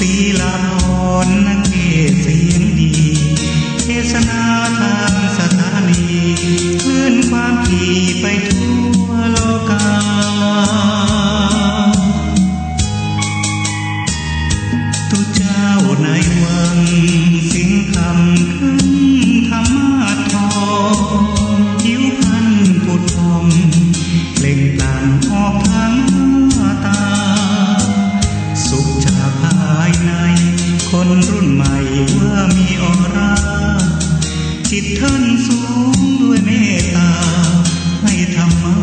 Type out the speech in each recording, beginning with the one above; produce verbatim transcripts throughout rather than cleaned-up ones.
ลีลาพรนักเทศน์เสียงดี เทศนาตางสถานี คลื่นความถี่ไปทั่วโลกา ตุ๊เจ้าในวังสิงห์คำ ขึ้นธรรมาสน์ทอง ผิวพรรณผุดผ่อง เปล่งปลั่งออกทางหน้าตา สุขจากภายใน คนรุ่นใหม่ว่ามีออร่า จิตท่านสูงด้วยเมตตา ให้ธรรมะ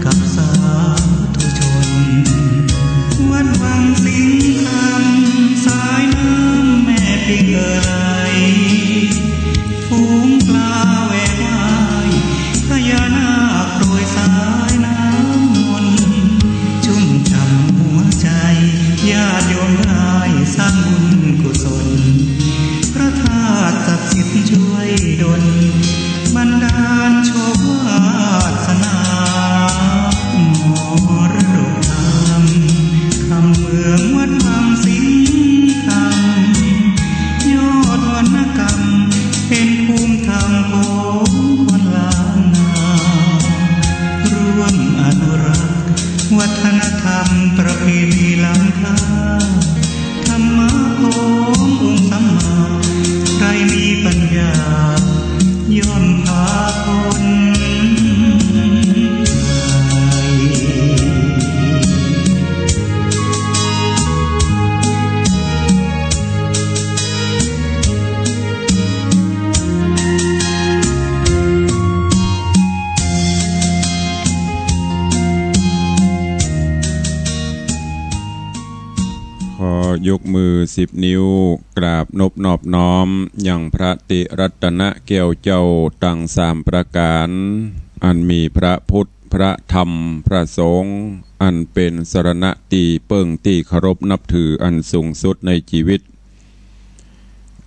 กับสาธุชน วัดวังสิงห์คำ สายน้ำแม่ปิงเอ่อไหล ฝูงปลาแหวกว่าย พญานาคโปรยสายน้ำมนต์ ชุ่มฉ่ำหัวใจ ญาติโยมได้สร้างบุญกุศล พระธาตุศักดิ์สิทธิ์ช่วยดล บันดาลโชควาสนา มรดกธรรม คำเมืองวัดวังสิงห์คำ ยอดวรรณกรรม เป็นภูมิธรรมของคนล้านนา ร่วมอนุรักษ์วัฒนธรรมประเพณีล้ำค่า ธรรมะขององค์สัมมา ใครมีปัญญา ย่อมพาพ้นภัย ขอยกมือสิบนิ้ว กราบนบนอบน้อมยังพระติรัตนแก้วเจ้าตังสามประก๋าน อันมีพระพุทธ พระธรรม พระสงฆ์ อันเป๋นสรณะตี้เปิ้งตี้เคารพนับถืออันสูงสุดในจีวิต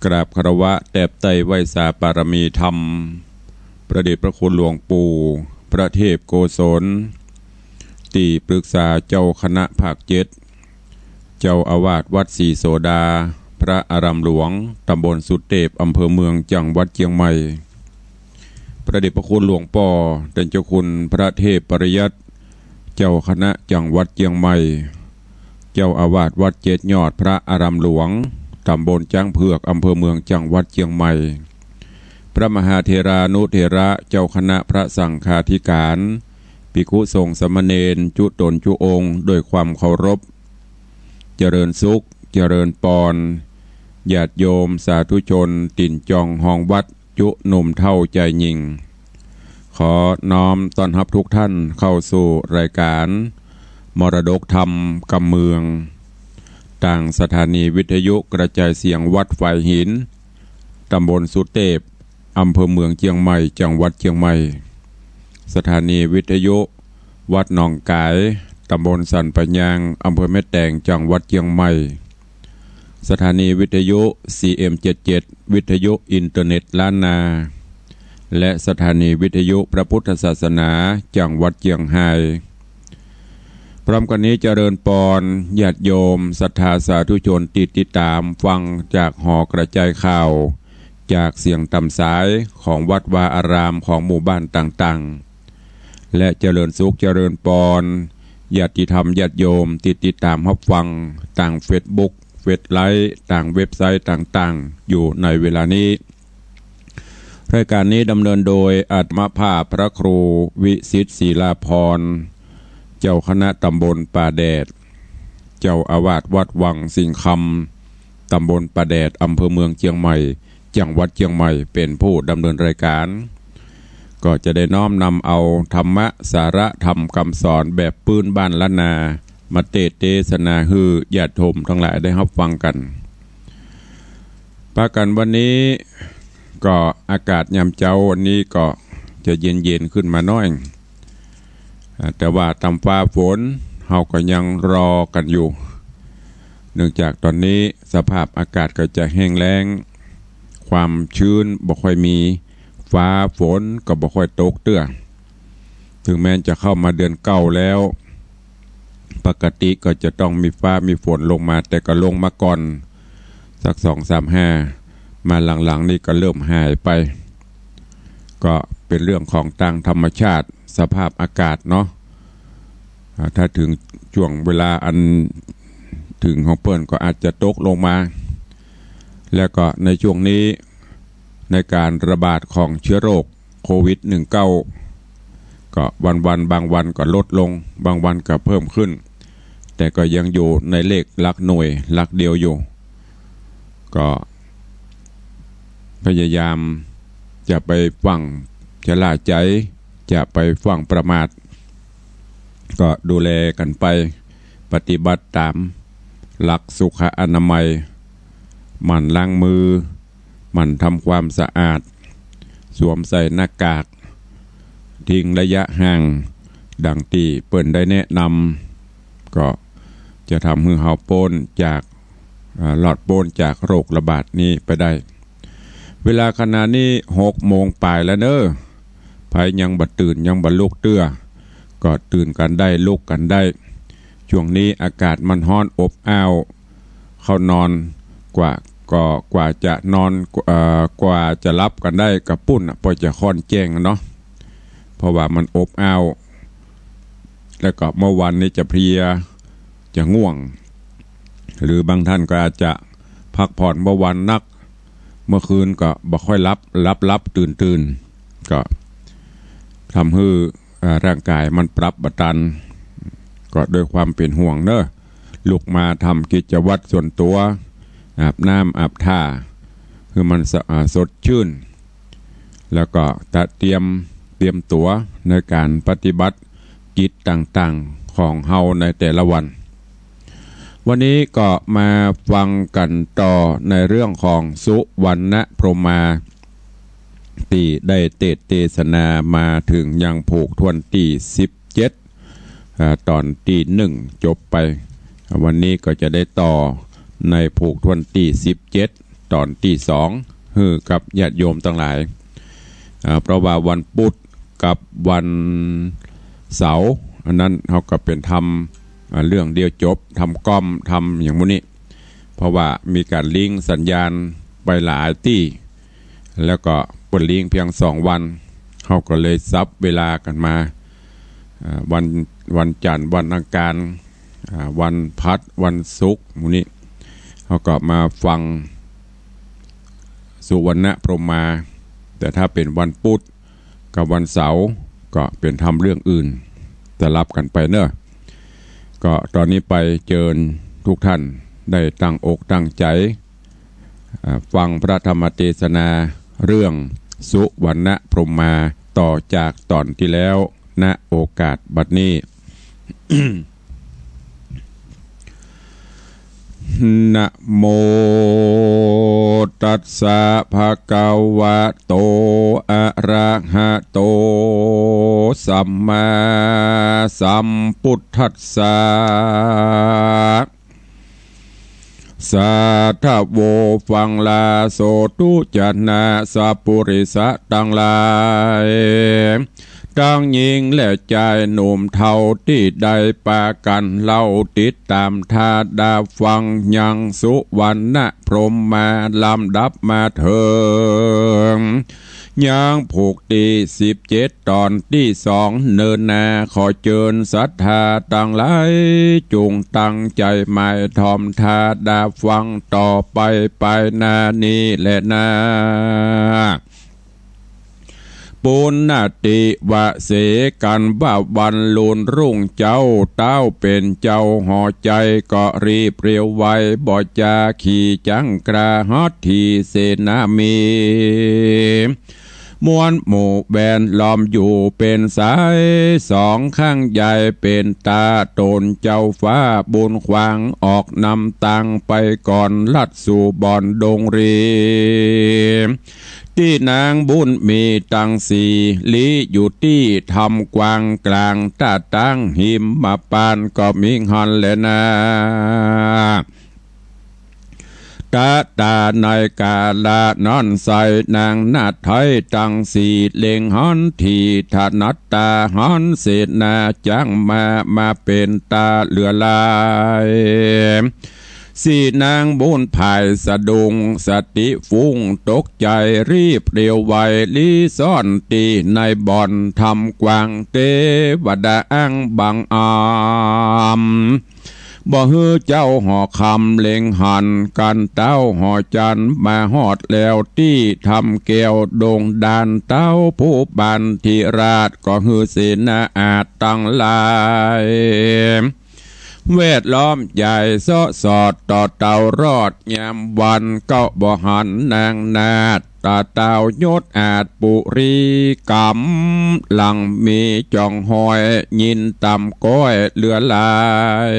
กราบคารวะแตบไต้ไหว้สาปารมีธรรม พระเดชพระคุณหลวงปู่ พระเทพโกศล ตี้ปรึกษาเจ้าคณะภาคเจ็ด เจ้าอาวาสวัดศรีโสดา พระอารามหลวง ตำบลสุเตพ อำเภอเมือง จังหวัดเจียงใหม่ พระเดชพระคุณหลวงป้อ ต้านเจ้าคุณพระเทพปริยัติ เจ้าคณะจังหวัดเจียงใหม่ เจ้าอาวาสวัดเจ็ดยอด พระอารามหลวง ตำบลจ๊างเผือก อำเภอเมือง จังหวัดเจียงใหม่ พระมหาเถรานุเถระ เจ้าคณะพระสังฆาธิการ ภิกขุสงฆ์สามเณร จุ๊ต๋นจุ๊องค์ ด้วยความเคารพ เจริญสุข เจริญปอน ญาติโยมสาธุชน ตี๋นจองฮองวัด จุ๊หนุ่มเฒ่าจายญิง ขอน้อมต้อนฮับทุกท่านเข้าสู่รายการมรดกธรรมกำเมือง ตางสถานีวิทยุกระจายเสียงวัดฝายหิน ตำบลสุเตพ อำเภอเมืองเจียงใหม่ จังหวัดเจียงใหม่ สถานีวิทยุวัดหนองก๋าย ตำบลสันป่ายาง อำเภอแม่แตง จังหวัดเจียงใหม่ สถานีวิทยุ ซีเอ็มเจ็ดเจ็ด วิทยุอินเทอร์เน็ตล้านนา และสถานีวิทยุพระพุทธศาสนา จังหวัดเจียงฮาย พร้อมกั๋นนี้เจริญปอน ญาติโยมศรัทธาสาธุชนตี้ติดต๋ามฟังจากหอกระจายข่าว จากเสียงต๋ามสายของวัดวาอารามของหมู่บ้านต่างๆ และเจริญสุขเจริญปอน ญาติธรรมญาติโยมตี้ติดต๋ามฮับฟังตางเฟซบุ๊ก เฟซไลฟ์ ตางเว็บไซต์ต่างๆ อยู่ในเวลานี้ รายการนี้ดำเนินโดยอาตมาภาพพระครูวิสิทธิ์ ศิลาภรณ์ เจ้าคณะตำบลป่าแดด เจ้าอาวาสวัดวังสิงห์คำ ตำบลป่าแดด อำเภอเมืองเจียงใหม่ จังหวัดเจียงใหม่ เป๋นผู้ดำเนินรายการ ก็จะได้น้อมนำเอาธรรมะ สาระธรรมกำสอนแบบปื้นบ้านล้านนา มาเตสน์เตสนาหื้อญาติโยมตังหลายได้ฮับฟังกั๋น ปากั๋นวันนี้ก็อากาศยามเจ๊าวันนี้ก็จะเย็นๆ ขึ้นมาหน้อย อ่า แต่ว่าต๋ามฟ้าฝนเฮาก็ยังรอกั๋นอยู่ เนื่องจากต๋อนนี้สภาพอากาศก็จะแห้งแล้ง ความชื้นบ่ค่อยมี ฟ้าฝนก็บ่ค่อยตกเตื้อ เถิงแม้นจะเข้ามาเดือนเก้าแล้ว ปกติก็จะต้องมีฟ้ามีฝนลงมา แต่ก็ลงมาก่อน สักสองสามห้า มาหลังๆ นี่ก็เริ่มหายไป ก็เป๋นเรื่องของตางธรรมชาติสภาพอากาศเนาะ อ่า ถ้าเถิงจ้วงเวลาอันเถิงของเปิ้นก็อาจจะตกลงมา แล้วก็ในจ้วงนี้ ในก๋านระบาดของเจื๊อโรคโควิดหนึ่งเก้า ก็วันๆ บางวันก็ลดลง บางวันก็เพิ่มขึ้น แต่ก็ยังอยู่ในเลขหลักหน่วยหลักเดียวอยู่ ก็พยายามจะไปฟั่งชะล่าใจ๋ จะไปฟั่งประมาท ก็ดูแลกั๋นไป ปฏิบัติต๋ามหลักสุขอนามัย หมั่นล้างมือ หมั่นทำความสะอาด สวมใส่หน้ากาก ทิ้งระยะห่าง ดังตี้เปิ้นได้แนะนำ ก็จะทำหื้อเฮาป๊นจาก อ่า รอดป๊นจากโรคระบาดนี้ไปได้ เวลาขณะนี้หกโมงป๋ายแล้วเน่อ ใผยังบ่ตื่นยังบ่ลุกเตื้อ ก็ตื่นกั๋นได้ลุกกั๋นได้ จ้วงนี้อากาศมันฮ้อนอบอ้าว เข้านอนกว่า ก็กว่าจะนอน เอ่อ กว่าจะหลับกั๋นได้ก็ปู๊นน่ะ ปอจะค่อนแจ้งเนาะ เพราะว่ามันอบอ้าว แล้วก็เมื่อวันนี้จะเพลีย จะง่วง หรือบางท่านก็อาจจะพักผ่อนเมื่อวันนัก เมื่อคืนก็บ่ค่อยหลับ หลับๆ ตื่นๆ ก็ทำหื้อ อ่า ร่างก๋ายมันปรับบ่ตัน ก็ด้วยความเป๋นห่วงเน่อ ลุกมาทำกิจวัตรส่วนตั๋ว อาบน้ำอาบท่า หื้อมันสะ อ่า สดชื่น แล้วก็ตะเตรียม เตรียมตั๋วในก๋านปฏิบัติกิจต่างๆ ของเฮาในแต่ละวัน วันนี้ก็มาฟังกั๋นต่อในเรื่องของสุวรรณพรหมา ตี้ได้เตสน์เตสนามาเถิงยังผูกถ้วนตี้สิบเจ็ด อ่า ต๋อนตี้หนึ่งจบไป วันนี้ก็จะได้ต่อในผูกถ้วนตี้สิบเจ็ด ต๋อนตี้สอง หื้อกับญาติโยมตังหลาย อ่า เพราะว่าวันปุธกับวันเสาร์ อันนั้นเฮาก็เป๋นทำ อ่า เรื่องเดียวจบ ทำก๊อม ทำอย่างหมู่นี้ เพราะว่ามีก๋านลิงก์สัญญาณไปหลายตี้ แล้วก็เปิ้นลิงก์เพียงสองวัน เฮาก็เลยสับเวลากั๋นมา อ่า วัน วันจันทร์ วันอังคาร อ่า วันพฤหัส วันศุกร์ หมู่นี้ เฮาก็มาฟังสุวรรณพรหมา แต่ถ้าเป๋นวันปุธกับวันเสาร์ ก็เป๋นทำเรื่องอื่น สลับกั๋นไปเน่อ ก็ต๋อนนี้ไปเจิญทุกท่านได้ตั้งอกตั้งใจ๋ อ่า ฟังพระธรรมเตสนาเรื่องสุวรรณพรหมา ต่อจากต๋อนตี้แล้ว ณ โอกาสบัดนี้ นะโมตัสสะ ภะคะวะโต อะระหะโต สัมมาสัมพุทธัสสะ สาธะโว ฟังลาโสตุ จะนะสัปปุริสะตังหลาย ตังญิงและจายหนุ่มเฒ่าตี้ได้ปากั๋นเล่า ติดต๋ามถ้าดาฟังยังสุวรรณพรหมาลำดับมาเถิง ยังผูกตี้สิบเจ็ด ต๋อนตี้สอง เนินนา ขอเจิญศรัทธาตังหลาย จุ่งตั้งใจ๋หมายถ่อมถ้าดาฟังต่อไป ไปหน้านี้แลนา ปุณณติวะเส กั๋นว่าวันลุนรุ่งเจ๊า เต๊าเป๋นเจ้าหอใจ๋ ก็รีบเร็วไว บ่จาขี่จั๊งกล้า ฮอดถีเสนามี มวลหมู่แวดล้อมอยู่เป๋นสาย สองข้างใหญ่เป๋นต๋า ต๋นเจ้าฟ้าบุญขวาง ออกนำตางไปก่อน ลัดสู่บ่อนดงรี ตี้นางบุญมีตังสี่ ลี้อยู่ตี้ถ้ำกว้างกลาง ต้าตางหิมปานก็มีหั้นแลนา ตะต๋าในกาละนั้นไส้ นางนาฏไทยตังสี่ เล็งหันถีถนัดต๋า หันเสนาจั๊งมา มาเป๋นต๋าเหลือหลาย สี่นางบุญผายสะดุ้ง สติฟุ้งตกใจ๋ รีบเร็วไว ลี้ซ่อนตี้ในบ่อนถ้ำกว้าง เตวดาอ้างบังอำ บ่หื้อเจ้าหอคำเล็งหัน กันเต้าหอจันทร์มาฮอดแล้ว ตี้ถ้ำแก้วดงด่าน เต้าผู้ปานธิราช ก็หื้อเสนาอาชญ์ตังหลาย แวดล้อมใหญ่เซาะสอดต่อเต้ารอด ยามวันก็บ่หันนางนาฏ ต๋าเต้ายศอาชปุริ ก๋ำลังมีจ๋องฮอย ยินต่ำก้อยเหลือหลาย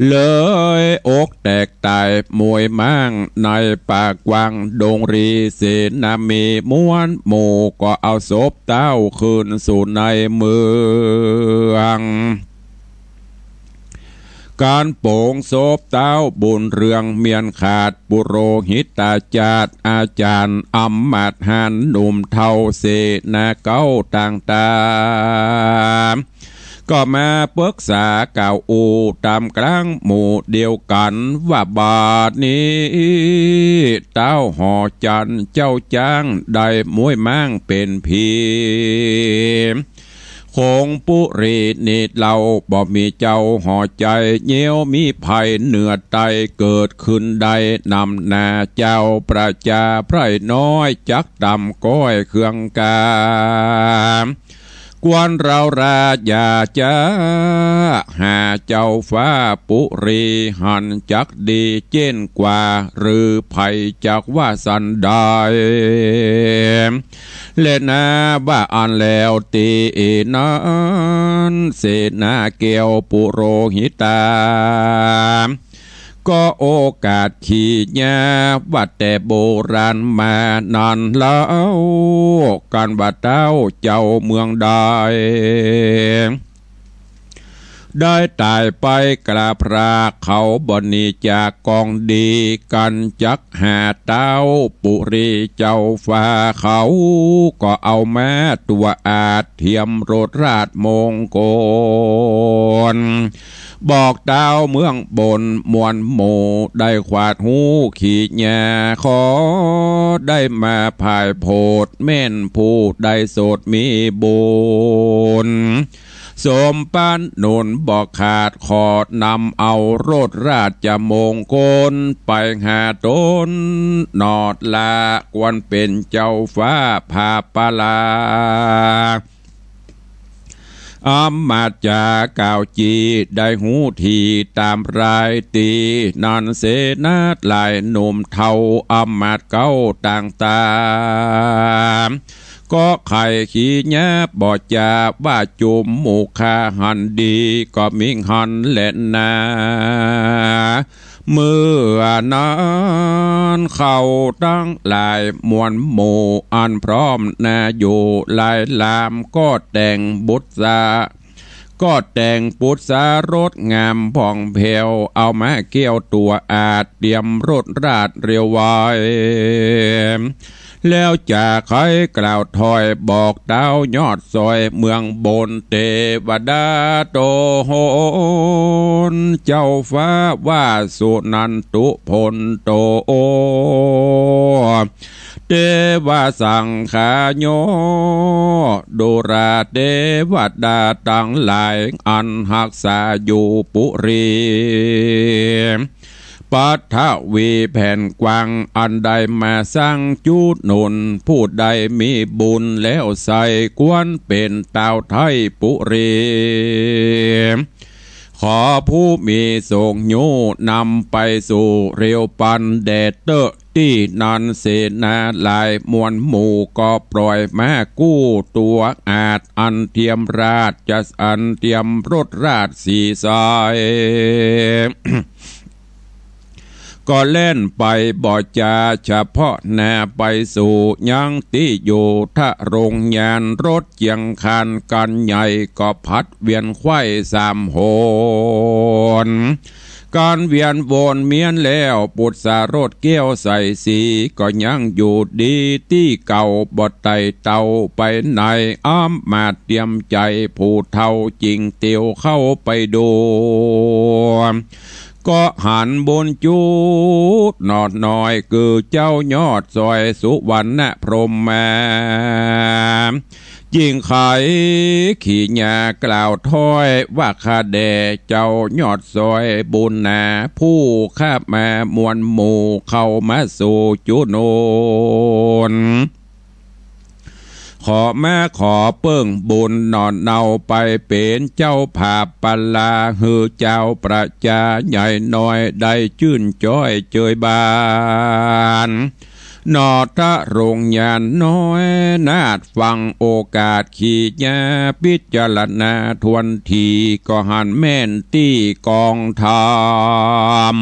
เลยอกแตกต๋ายมวยม้าง ในป่ากว้างดงรี เสนามีม้วนหมู่ ก็เอาศพเต้าคืนสู่ในเมือง ก๋านโป๋งศพเต้าบุญเรืองเมียนขาด ปุโรหิตาจารย์อาจ๋ารย์ อำมาตย์หาญหนุ่มเฒ่า เสนาเก๊าต่างๆ ก็มาปึกษากล่าวอู้ต๋ามกลางหมู่เดียวกั๋น ว่าบัดนี้เต้าหอจันทร์เจ้าจ๊างได้มวยม้างเป๋นผี คงปุรีนี้เล่า บ่มีเจ้าหอใจ๋ เยียวมีภัยเหนือใต้เกิดขึ้นได้ นำหน้าเจ้าประจาไพร่น้อย จักต่ำก้อยเคืองกา ควรเฮาราอย่าจ๊า หาเจ้าฟ้าปุรีหันจักดี เจ้นกว่าหรือใผจักว่าสันใด และนาว่าอั้นแล้วตี้นั้น เสนาแก้วปุโรหิตา ก็โอกาสขี้เยียะ ว่าแต่โบราณมานั้นเล่า กั๋นว่าเต้าเจ้าเมืองใด ได้ต๋ายไปกราบพระเขา บ่หนีจากก๋องดี กั๋นจักหาเต้าปุรีเจ้าฟ้าเขา ก็เอามาตั๋วอาชญ์เตรียมรถราชมงคล บอกเต้าเมืองบนม้วนหมู่ ได้ขวาดฮู้ขี้เยียะ ขอได้มาผายโผด แม่นผู้ได้โสดมีบุญ สมปานหนุนบ่ขาด ขอนำเอารถราชมงคล ไปหาต๋นหนอดละ ควรเป๋นเจ้าฟ้าผาปาลา อำมาตย์จ๋ากล่าวจี้ ได้ฮู้ทีต๋ามรายตี้ นั้นเสนาหลายหนุ่มเฒ่า อำมาตย์เก๊าต่างๆ ก็ใค่ขี้เยียะบ่จ๋า ว่าจุมหมู่ข้าหันดี ก็มิหันแลนา เมื่อนั้นเขาตังหลายมวลหมู่ อันพร้อมหน้าอยู่หลายลาม ก็แต่งบุตรสา ก็แต่งปุตรสารสงามผ่องแผ้ว เอาม้าแก้วตั๋วอาชญ์ เตรียมรถราชเร็วไว แล้วจะใค่กล่าวถ้อย บอกเต้ายอดซอยเมืองบน เตวดาโตโหน เจ้าฟ้าว่าสุนันทุพลโต เตวสังขาโย ดูราเตวดาตังหลาย อันฮักษาอยู่ปุรี ปัทวีแผ่นกว้าง อันได้มาซั้งจุหนุน ผู้ใดมีบุญแล้วใส่ ควรเป๋นต้าวไทยปุรี ขอผู้มีโสงยู้ นำไปสู่เร็วปันแด่เต๊อะ ตี้นั้นเสนาหลายมวลหมู่ ก็ปล่อยม้ากู้ตั๋วอาชญ์ อันเตรียมราชจะ อันเตรียมรถราชสีสาย ก็แล่นไปบ่จ๋า เฉพาะหน้าไปสู่ยังตี้อยู่ ทะโรงยานรถเจียงคานกั๋นใหญ่ ก็ผัดเวียนไขว้สามหน ก๋านเวียนวนเมียนแล้ว ปุตรสารสแก้วใสสี ก็ยังอยู่ดีตี้เก่า บ่ไต่เต้าไปไหน อำมาตย์เตรียมใจ๋ ผู้เฒ่าจิ่งเตียวเข้าไปดู ก็หันบุญจุ๊ดหนอดน้อย คือเจ้ายอดซอยสุวรรณพรหมมา จึงไขขี่ยากล่าวถ้อยว่า ข้าแด่เจ้ายอดซอยบุญหนา ผู้ข้ามามวลหมู่เข้ามาสู่จุ๊ดนูน ขอมาขอเปิ้งบุญหนอดเนา ไปเป๋นเจ้าภาพปลา หื้อเจ้าประจาใหญ่น้อย ได้จื้นจ้อยเจยบาน หนอ ทะโรงยานน้อยนาฏ ฟังโอกาสขี่ยาพิจารณาถ้วนที ก็หันแม่นตี้กองธรรม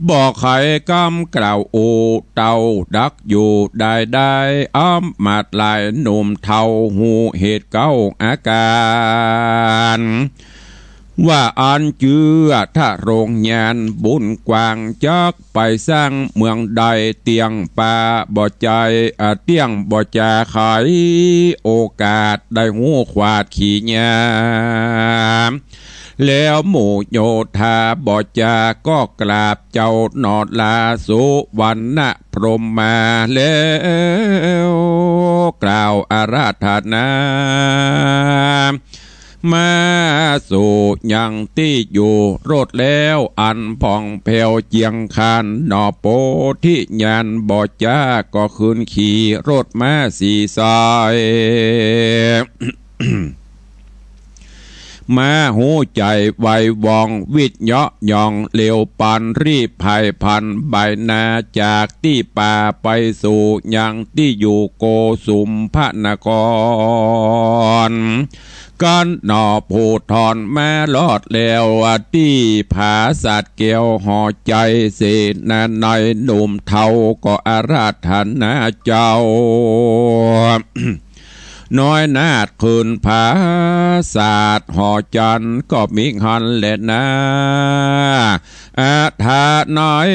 บ่ไขกำกล่าวอู้ เต้าดักอยู่ได้ได้ อำมาตย์หลายหนุ่มเฒ่า ฮู้เหตุเก้าอาก๋าน ว่าอันจื้อทะโรงยานบุญกว้าง จักไปสร้างเมืองใด เตี้ยงปาบ่ใจ้ อ่า เตี้ยงบ่จาไข โอกาสได้ฮู้ขวาดขี่ยา แล้วหมู่โยธาบ่จาก็กราบเจ้าหนอดลา สุวรรณพรหมมาแล้ว กล่าวอาราธนา มาสู่ยังตี้อยู่รถแล้ว อันผ่องแผ้วเจียงคานหนอ โพธิญาณบ่จาก็คืนขี่รถมาสี่สาย มาฮู้ใจ๋ไวว่องวิทย์เยาะย่อง เร็วปันรีบไผ่พันใบนา จากตี้ป่าไปสู่ยังตี้อยู่โกสุมพนคร กันหนอ ผู้ทอนมารอดแล้วตี้ผาสาทแก้วหอใจ๋ เสนานัยหนุ่มเฒ่าก็อาราธนาเจ้า น้อยนาฏขึ้นผาสาทหอจันทร์ก็มีหั้นแลนา อาทาน้อย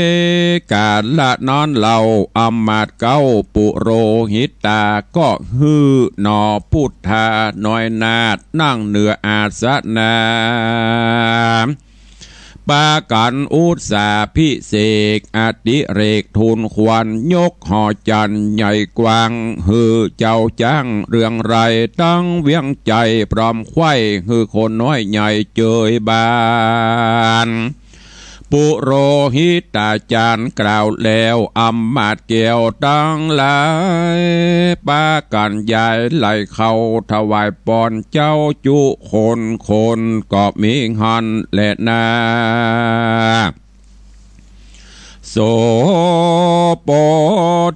กาละนั้นเล่า อำมาตย์เก้าปุโรหิตา ก็หื้อหนอพุทธาน้อยนาฏ นั่งเหนืออาสนะ ปากั๋นอุสสาภิเษก อดิเรกทูลขวัญ ยกหอจันทร์ใหญ่กว้าง หื้อเจ้าจ้างเรืองไร้ ตึงเวียงใจ๋พร้อมไขว้ หื้อคนน้อยใหญ่เจยบาน ปุโรหิตาจารย์กล่าวแล้ว อำมาตย์แก้วตังหลาย ปากั๋นย้ายไหลเข้าถวายปอนเจ้าจุคนคน ก็มีหั้นแลนา โส โพ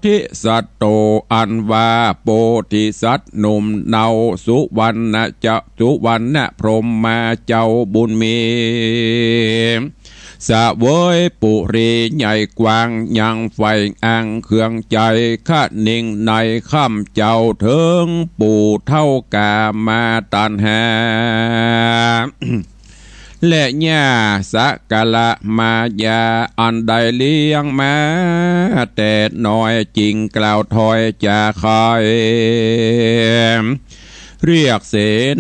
ธิสัตโต อันว่าโพธิสัตว์หนุ่มเนา สุวรรณะจะ สุวรรณพรหมมาเจ้าบุญมี เสวยปุรีใหญ่กว้าง ยังใฝ่อ้างเคืองใจ๋ คะนิงในค่ำเจ้าเถิง ปู่เฒ่ากามาตัณหา และย่าสักกะละมายา อันได้เลี้ยงมาแต่น้อย จึงกล่าวถ้อยจาไข เรียกเส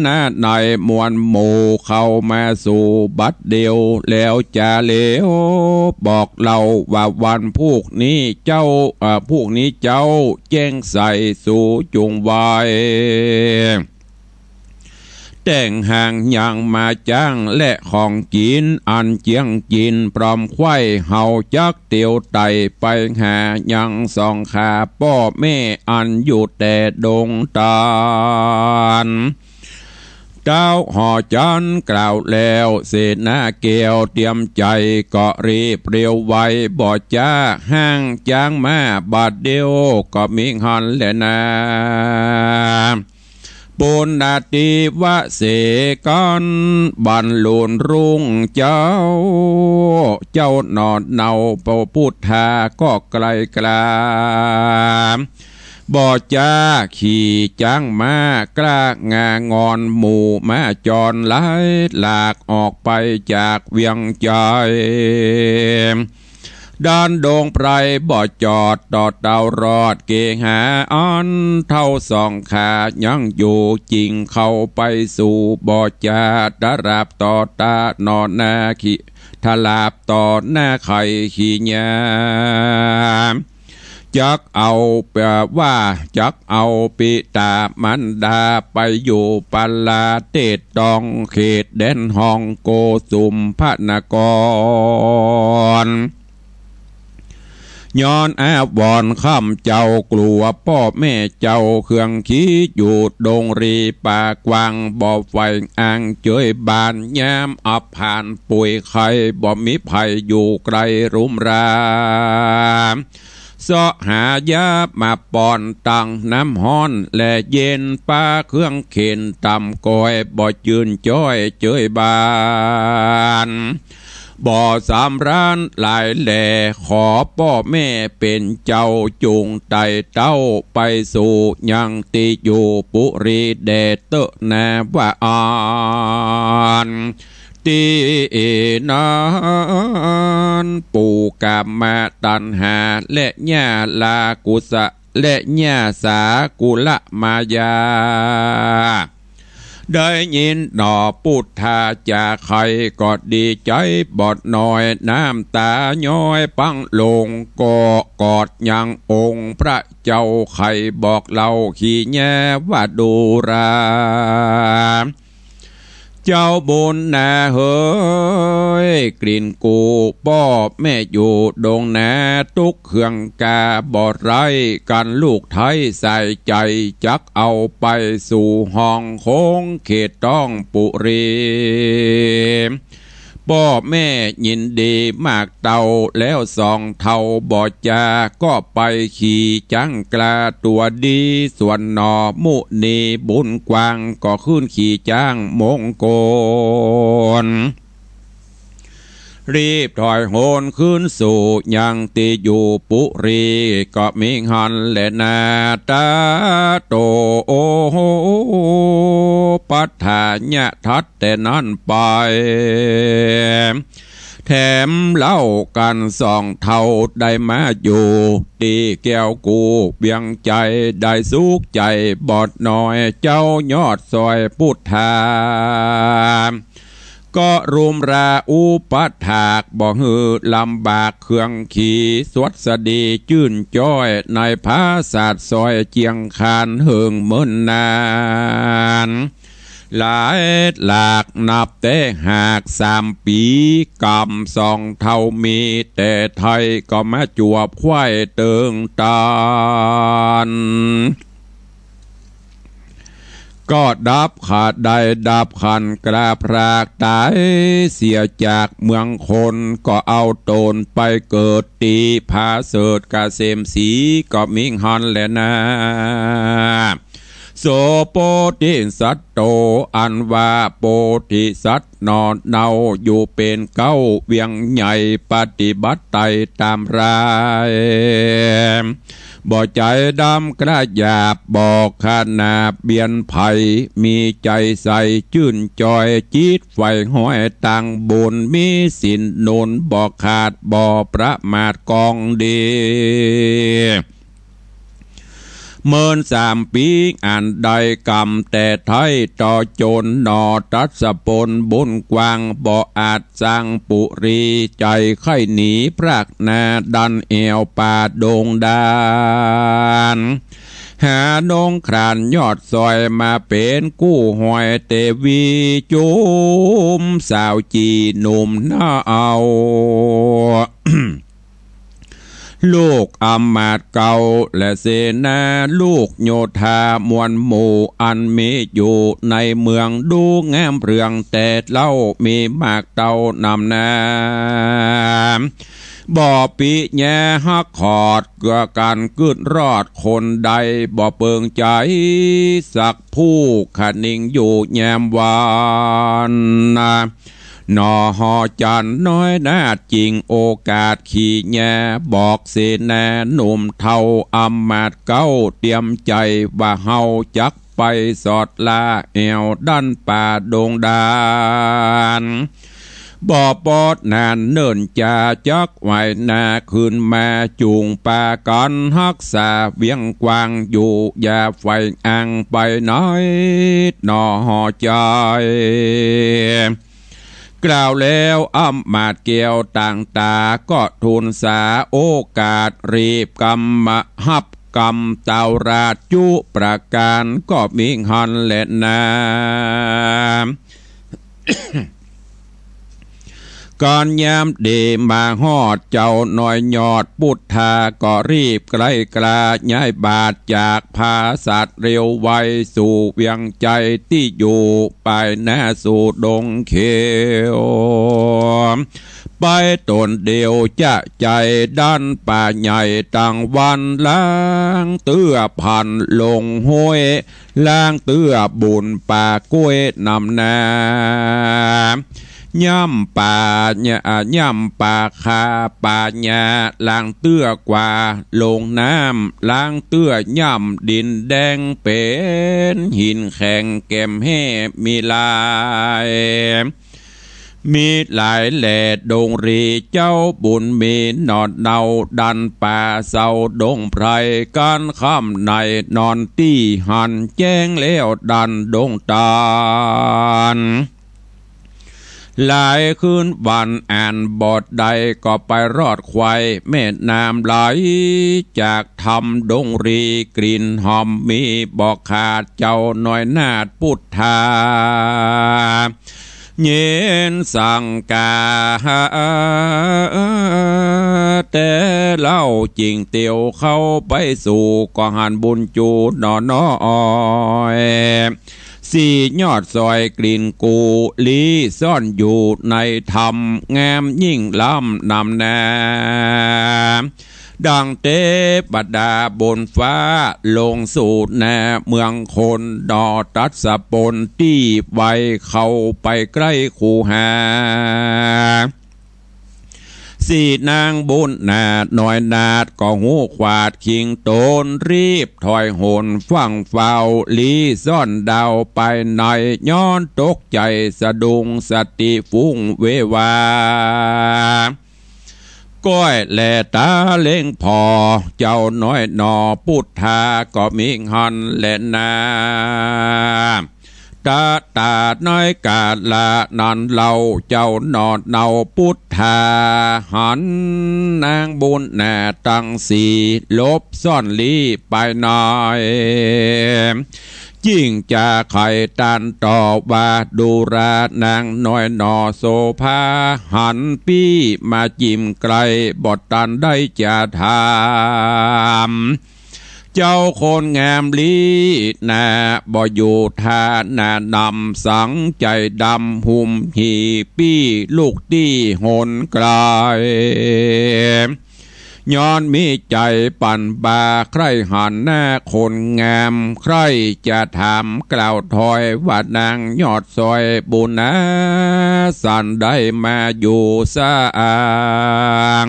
นานัยมวลหมู่เข้ามาสู่บัดเดียว แล้วจาเหลียวบอกเล่าว่าวันพูกนี้เจ้า เอ่อ พูกนี้เจ้าแจ้งใสสู่จุงไหว แต่งหางยางมาจ้างและของกิ๋นอันเจียงกิ๋น พร้อมไขว้เฮาจักเตียวไต่ไปหายังสองข้าป้อแม่อันอยู่แต่ดงตาล เต้าหอจันทร์กล่าวแล้ว เสนาแก้วเตรียมใจ๋ก็รีบเร็วไว บ่จ๊าห้างจ๊างมาบัดเดียวก็มีหั้นแลนา ปุณณติวเสกัณฑ์ บรรลุรุ่งเจ้า เจ้าหนอเนาพระพุทธาก็ไกลกลา บ่จ๊าขี่จ๊างม้ากล้างางอน หมู่ม้าจรไหลหลากออกไปจากเวียงใจ๋ ด้านดงไพรบ่จอด ต่อเต้ารอดเกหาอันเฒ่าสองข้ายังอยู่ จึงเข้าไปสู่บ่จ๊า ตราบต่อตาหนอนา ขิ ถลาบต่อหน้าใค่ขี้หญ้า จักเอา แปลว่าจักเอาปิต๋ามารดาไปอยู่ปราเทศตองเขตแดนห้องโกสุมพนคร ย้อนอาวรณ์ข้ำเจ้ากลัวป้อแม่เจ้าเคืองขี้อยู่ดงรีป่ากว้างบ่ใฝ่อ้างเจยบ้านยามอับผ่านป่วยไข้บ่มีภัยอยู่ไกลรุมรา เซาะหายามาป้อนตั้งน้ำฮ้อนและเย็นปาเครื่องเข็ญตำก้อยบ่จื้นจ้อยเจยบ้าน บ่สำราญหลายแล ขอป้อแม่เป๋นเจ้าจุ่งไต่เต้าไปสู่ยังตี้อยู่ปุรีแด่เต๊อะนาว่าอั้น ตี้นั้นปู่กามตัณหาและย่าลากุสะ และย่าสากุละมายา ได้ยินหนอปุทธาจาใค่ก็ดีใจ๋บ่น้อย น้ำตาย้อยปังลงก็กอดยังองค์พระเจ้าใค่บอกเล่าขี้หญ้าว่าดูรา เจ้าบุญนาเหย กลิ่นกูป้อแม่อยู่ดงนาตุ๊กเคืองกาบ่ไร้ กั๋นลูกไท้ใส่ใจ๋จักเอาไปสู่ห้องโค้งเขตต้องปุรี ป้อแม่ยินดีมากเต้า แล้วสองเฒ่าบ่จาก็ไปขี่จ๊างกล้าตั๋วดี ส่วนหนอมุนีบุญกว้างก็ขึ้นขี่จ๊างมงคล รีบถอยโหนขึ้นสู่ยังตี้อยู่ปุรี ก็มิหั้นแลนา ตาโต โอโห ปัฏฐาญะทัดแต่นั้นไป แถมเล่ากั๋นสองเฒ่าได้มาอยู่ตี้แก้วกู้เวียงใจ๋ ได้สุขใจ๋บ่น้อย เจ้ายอดซอยปุทธา ก็รุมราอุปถากบ่หื้อลำบากเคืองขี สวัสดีจื้นจ้อยในผาสาทซอยเจียงคานเหิงเมินนาน หลายหลากนับแต่หากสามปี๋กำสองเฒ่ามีแต่ไท้ ก็มาจวบไขว่เติงตัน ก็ดับขันได้ดับขันกล้าพรากต๋ายเสียจากเมืองคน ก็เอาต๋นไปเกิดตี้ผาเสด็จเกษมศรี ก็มิหั้นแลนา โส โพธิสัตโต อันว่าโพธิสัตว์หนอเนาอยู่เป๋นเก๊าเวียงใหญ่ ปฏิบัติไต่ต๋ามราย บ่ใจ๋ดำกล้าหยาบ บ่ขนาบเบียดใผ มีใจ๋ใสจื้นจ้อย จิตใฝ่ห้อยตังบุญ มีศีลหนุนบ่ขาด บ่ประมาทกองดี เมินสามปี๋อันได้กำแต่ไท้ต่อจนหนอ ตรัสผลบุญกว้าง บ่อาจสร้างปุรี ใจ๋ใค่หนีพรากนา ดันแอ่วป่าดงดาน หานงครานยอดซอยมาเป๋นกู้ห้อยเตวี จุมสาวจี๋หนุ่มหน้าเอา ลูกอำมาตย์เก๊าและเสนา ลูกโยธามวลหมู่ อันมีอยู่ในเมือง ดูงามเรืองแต่เล่า มีมากเต้านำนา บ่ปิญาฮักขอด เกื้อกั๋นกึ๊ดรอดคนใด บ่เปิงใจ๋สักผู้ คะนิงอยู่แยมวันนา หนอหอจันทร์น้อยนาฏ จิ่งโอกาสขี่แย่บอกเสนาหนุ่มเฒ่าอำมาตย์เก๊า เตรียมใจ๋ว่าเฮาจักไปสอดล่าแอ่วดั้นป่าดงดาน บ่ปอดนานเนิ่นจาจักไหวนาขึ้นมา จุ่งปากั๋นฮักษาเวียงกว้างอยู่ อย่าใฝ่อ่างไปไหนหนอหอใจ๋ กล่าวแล้วอำมาตย์แก้วต่างต๋าก็ทูลสาโอกาส รีบกำมาฮับกำตาวราชจุประก๋าน ก็มีหั้นแลนา ก๋านยามเดมาฮอดเจ้าน้อยยอดปุทธา ก็รีบไกล้กล้าย้ายบาทจากผาสัตว์เร็วไว สู่เวียงไจตี้อยู่ปายหน้าสู่ดงเขียว ไปต๋นเดียวจะใจ๋ดันป่าใหญ่ตังวัน ลางเตื้อผ่านลงห้วย ลางเตื้อบุนป่ากล้วยนำนา ย่ำป่าหญ้า อ่า ย่ำป่าคาป่าหญ้า ลางเตื้อกว่าลงน้ำ ลางเตื้อย่ำดินแดง เป๋นหินแข็งแก่มแฮ่มีลาย มีหลายแลดงรี เจ้าบุญมีหนอดเนา ดันป่าเซาดงไพร ก๋านค่ำในนอนตี้หัน แจ้งแล้วดันดงตาล หลายคืนวันอ่านบ่ได้ ก็ไปรอดไขว่แม่น้ำไหล จากถ้ำดงรี กลิ่นหอมมีบ่ขาด เจ้าน้อยนาถปุทธา เย็นสังกา แต่เล่าจิ่งเตียวเข้าไปสู่ ก็หันบุญจูหนอน้อย สี่ยอดซอยกลิ่นกูลี ซ่อนอยู่ในถ้ำงามยิ่งล้ำนำนา ดังเตปดาบนฟ้าลงสู่นาเมืองคน หนอตัดสะปนตี้ไว เข้าไปใกล้คูหา สี่นางบุญนาถน้อยนาถ ก็ฮู้ขวาดคิงต๋น รีบถอยหนฟั่งเฝ้า ลี้ซ่อนดาวไปใน ย้อนตกใจ๋สะดุ้งสติฟุ้งเววา ก้อยแลต๋าเล็งผ่อ เจ้าน้อยหนอปุทธา ก็มีหั้นแลนา ตะต๋าในกาละนั้นเล่า เจ้าหนอเนาปุทธา หันนางบุญนาถตังสี่ หลบซ่อนลี้ไปใน จิ่งจะใค่ตันต่อว่า ดูรานางน้อยหนอโสภา หันปี้มาจิ่มใก้ บ่ตันได้จะถาม เจ้าคนงามลี้นา บ่อยู่ท่าหน้านำ สังใจ๋ดำหุมหีปี้ ลุกตี้หนไก๋ ย้อนมีใจ๋ปั่นบา ใคร่หันหน้าคนงาม ใคร่จะถามกล่าวถอย ว่านางยอดซอยบุญนาถ สันได้มาอยู่สร้าง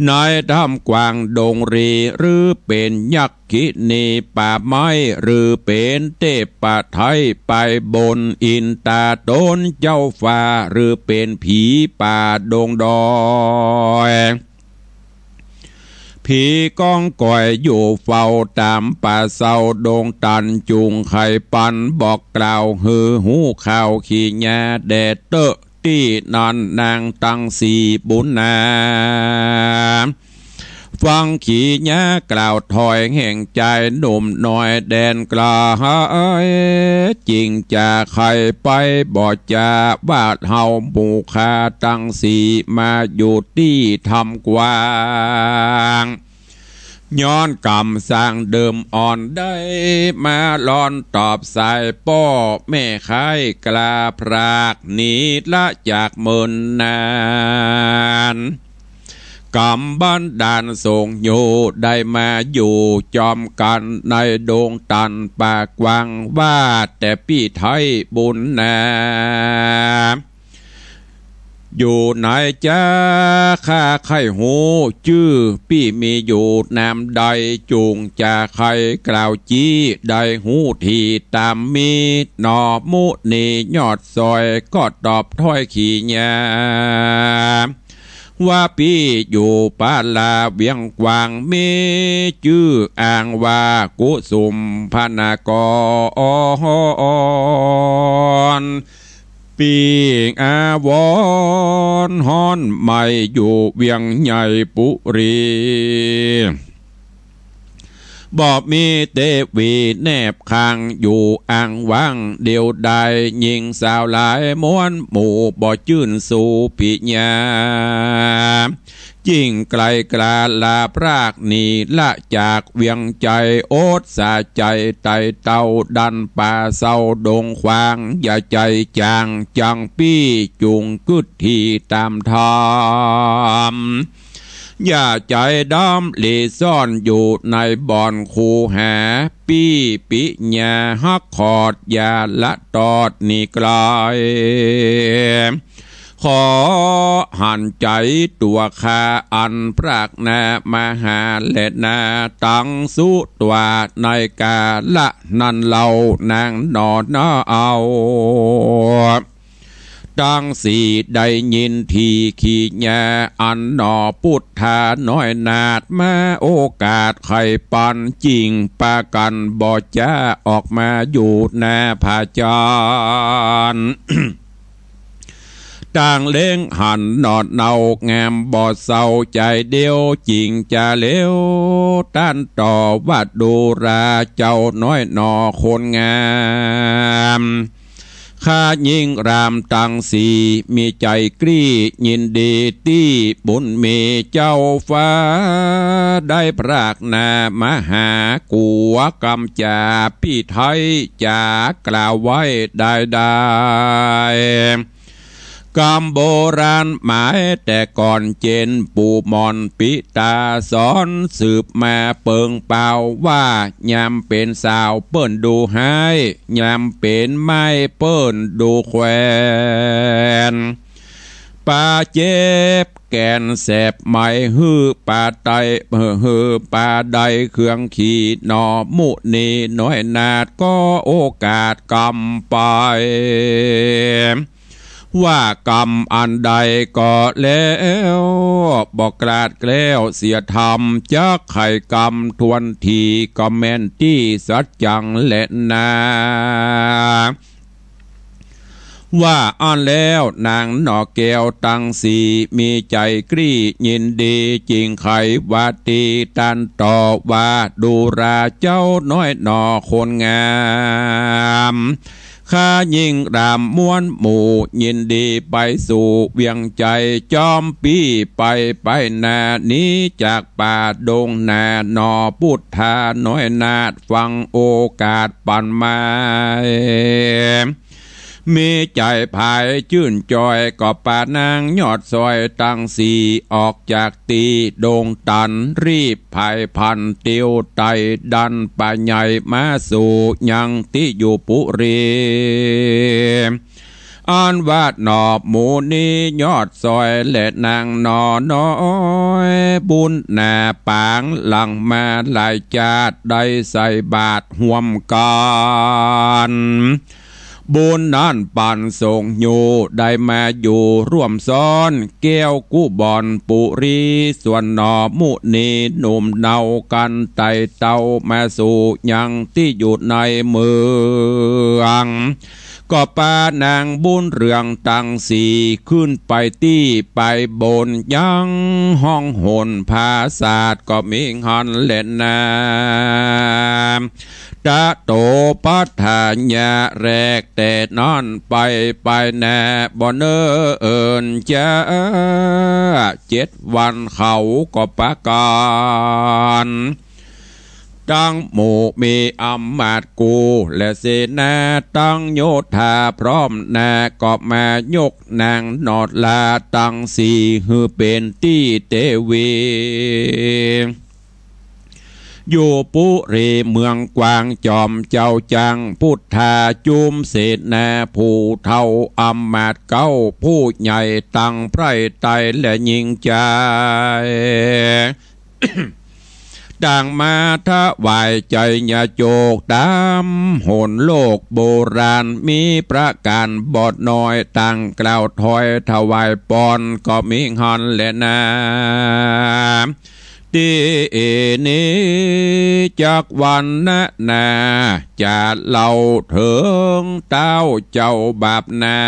ในถ้ำกว้างดงรี หรือเป๋นยักขินีป่าไม้ หรือเป๋นเตปะไทยไปบน อินต๋าต๋นเจ้าฟ้า หรือเป๋นผีป่าดงดอย ผีก้องก๋อยอยู่เฝ้าต๋ามป่าเซาดงตัน จุ่งใค่ปันบอกกล่าว หื้อฮู้ข่าวขี้ยาแด่เต๊อะ ตี้นั้นนางตังสี่บุญนาถ ฟังขี้ยากล่าวถอยแห่งจายหนุ่มน้อยแดนไก๋ จิ่งจะใค่ไปบ่จาว่าเฮาหมู่ข้าตังสี่มาอยู่ตี้ถ้ำกว้าง ย้อนกำสร้างเดิมอ่อนได้มาลอนตอบสายป้อแม่ค้ายกล้าพรากหนีละจากเมินนาน กำบันดาลส่งอยู่ได้มาอยู่จอมกั๋นในดงตันป่ากว้าง ว่าแต่ปี้ไทยบุญนาถ อยู่ไหนจ๊ะ ข้าใค่ฮู้จื้อปี้มีอยู่นามใด จุ่งจะใค่กล่าวจี้ได้ฮู้ทีต๋ามมี หนอมุนียอดซอยก็ตอบถ้อยขี้ยา ว่าปี้อยู่ปาลาเวียงกว้าง มีจื้ออ้างว่ากุสุมพนากร ปิ้งอาวรณ์ฮ้อนไหม้อยู่เวียงใหญ่ปุรี บ่มีเตวีแนบข้างอยู่อ้างว้างเดียวดาย ญิงสาวหลายมวลหมู่บ่จื้นสู่ปิญญา จิ่งไกลกลาลาพรากหนีละจากเวียงใจ๋ อดสาใจ๋ไต่เต้าดันป่าเซาดงขวาง อย่าใจ๋จางจังปี้จุ่งกึ๊ดที่ต๋ามธรรม อย่าใจ๋ดำหลีซ่อนอยู่ในบ่อนคูหา ปี้ปิญญาฮักขอดอย่าละตอดหนีไกล ขอหันใจ๋ตั๋วข้าอันพรากหน้ามาหาแลนา ตังสุตั๋วในกาละนั้นเล่านางหนอเนาะ ตังสี่ได้ยินทีขีญาอันหนอ ปุทธาน้อยนาถมาโอกาสไขปัญ จิ่งปากั๋นบ่จ๊าออกมาอยู่หน้าผาจารย์ ต่างเล็งหันหนอเนา งามบ่เซาใจ๋เดียว จิ่งจะเลวต้านต่อว่า ดูราเจ้าน้อยหนอคนงาม ข้ายิ่งรามตังสี่ มีใจ๋กรี้ยินดีตี้บุญมีเจ้าฟ้า ได้พรากหน้ามาหากั๋วกำจ๋าปี้ไท้จ๋ากล่าวไว้ได้ได้ กำโบราณหมายแต่ก่อนเจ๋น ปู่หม่อนปิตาสอนสืบมาเปิงเปล่าว่า ยามเป๋นสาวเปิ้นดูฮ้าย ยามเป๋นไม้เปิ้นดูแควน ปาเจ็บแก่นแสบไหม หื้อปาไต หื้อปาได้เครื่องขี่หนอ มุนีน้อยนาถก็โอกาสกำไป ว่ากำอันใดก็แล้ว บ่กลาดแคล้วเสียธรรม จักไขกำทวนที ก็แม่นตี้สัจจังแลนา ว่าอั้นแล้วนางหนอแก้วตังสี่ มีใจ๋กรี้ยินดี จิ่งไขวาตีตันต่อว่า ดูราเจ้าน้อยหนอคนงาม ข้ายิ่งรามมวลหมู่ ยินดีไปสู่เวียงใจ๋ จอมปี้ไปไปหน้า หนีจากป่าดงนา หนอปุทธาน้อยนาถ ฟังโอกาสปันไม้ มีใจ๋ผายจื้นจอย ก็ปานางยอดซอยตังสี่ ออกจากตี้ดงตัน รีบผายพลันเตียวไต่ดันป่าใหญ่มาสู่ยังตี้อยู่ปุรี อันว่าหนอหมู่นี้ยอดซอย และนางหนอน้อยบุญหน้าปาง หลังมาหลายจาติ ได้ใส่บาตรฮ่วมกั๋น บุญนั้นปันส่งอยู่ ได้มาอยู่ร่วมซ้อน แก้วกุบลปุรี ส่วนหนอหมู่นี้หนุ่มเนากั๋นไต่เต้ามาสู่ยังตี้อยู่ในเมือง ก็ปานางบุญเรืองตังสี่ ขึ้นไปตี้ไปบนยังห้องหนผาสาท ก็มีหั้นแลนา ตะโตปัฏฐาญาแรกแต่นั้นไป ไปหน้าบ่เนิ่นจ๊า เจ็ดวันเขาก็ปะกั๋น ตังหมู่มีอำมาตย์กู้ และเสนาตังโยธาพร้อมหน้า ก็มายกนางหนอดลาตังสี่ หื้อเป๋นตี้เตวี อยู่ปุรีเมืองกวาง จอมเจ้าจัง ปุทธาจุมเสนา ผู้เฒ่าอำมาตย์เก๊า ผู้ใหญ่ตังไพร่ไตและยิ่งใจ๋ ต่างมาถวายไชยโจกต๋ามหนโลกโบราณ มีประก๋านบ่น้อย ต่างกล่าวถอยถวายปอน ก็มีหั้นแลนา เต ตี้นี้จักวรรณนา จะเล่าเถิงเต้าเจ้าบาปนา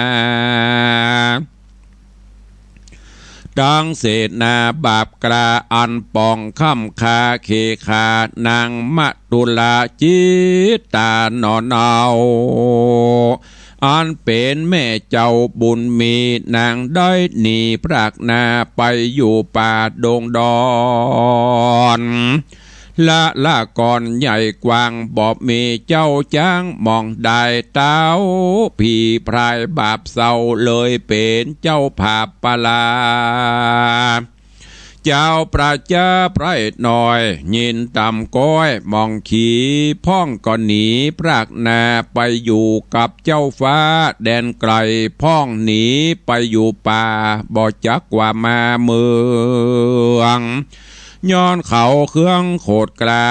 ตังเสนาบาปกล้าอันป๋องค่ำคาเขขานางมะตุลาจิตตาหนอเนา อันเป๋นแม่เจ้าบุญมี นางได้หนีพรากนาไปอยู่ป่าดงดอน ละละก่อนใหญ่กว้าง บ่มีเจ้าจ๊างมองได้ เต้าผีพรายบาปเศร้า เลยเป๋นเจ้าผาปลา เจ้าประจาไพร่น้อย ยินต่ำก้อยมองขี พ่องก็หนีพรากนาไปอยู่กับเจ้าฟ้าแดนไกล พ่องหนีไปอยู่ป่า บ่จักว่ามาเมือง ย้อนเขาเคืองโขดกล้า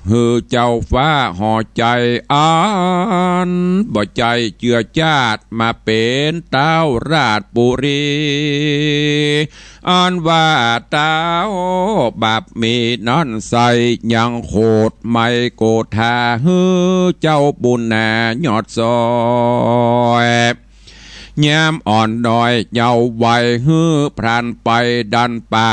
หื้อเจ้าฟ้าห่อใจ๋ อันบ่ใจ้เจื้อจาด มาเป๋นเต้าราชปุรี อันว่าเต้าบาปมีนั้นใส่ ยังโขดไหม้โกธา หื้อเจ้าบุญนายอดซอย ยามอ่อนน้อยเยาว์วัย หื้อพรานไปดันป่า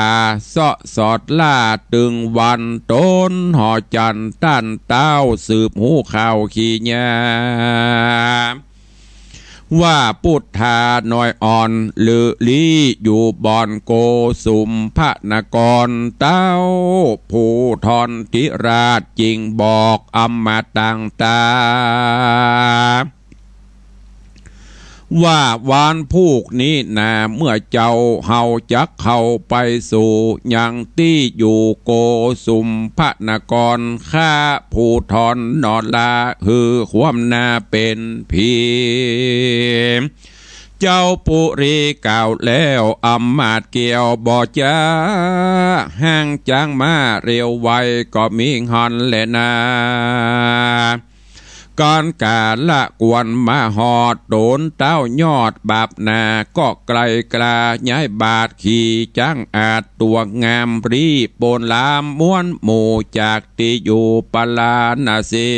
เซาะสอดล่าตึงวัน ต๋นหอจันทร์ต้านเต้า สืบฮู้ข่าวขียา ว่าปุทธาน้อยอ่อน ลือลี้อยู่บ่อนโกสุมพนคร เต้าภูธรธิราชจึงบอกอำมาตย์ต่างต๋า ว่าวันพูกนี้นา เมื่อเจ้าเฮาจักเข้าไปสู่ยังตี้อยู่โกสุมพนคร ข้าภูธรหนอลา หื้อความหน้าเป๋นผี เจ้าปุรีกล่าวแล้ว อำมาตย์แก้วบ่จ๊า ห้างจ๊างม้าเร็วไว ก็มีหั้นแลนา ก๋านก๋าละกวนมาฮอด ต๋นเต้ายอดบาปนา ก็ไกลกล้า ย้ายบาดขี่จ๊างอาด ตั๋วงามรีโปนลาม ม้วนหมู่จากตี้อยู่ปาราณสี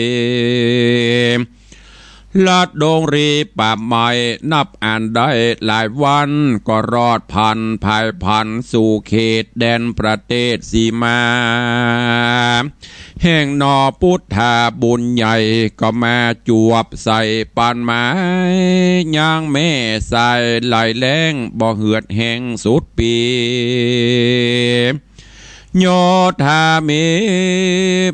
ลัดดงรีป่าไม้ นับอันได้หลายวัน ก็รอดผ่านผายผัน สู่เขตแดนประเทศสีมา แห่งหนอปุทธาบุญใหญ่ ก็มาจวบใส่ปานไม้ ยังแม่สายไหลแล้ง บ่เหือดแห้งสุดปี โยธามี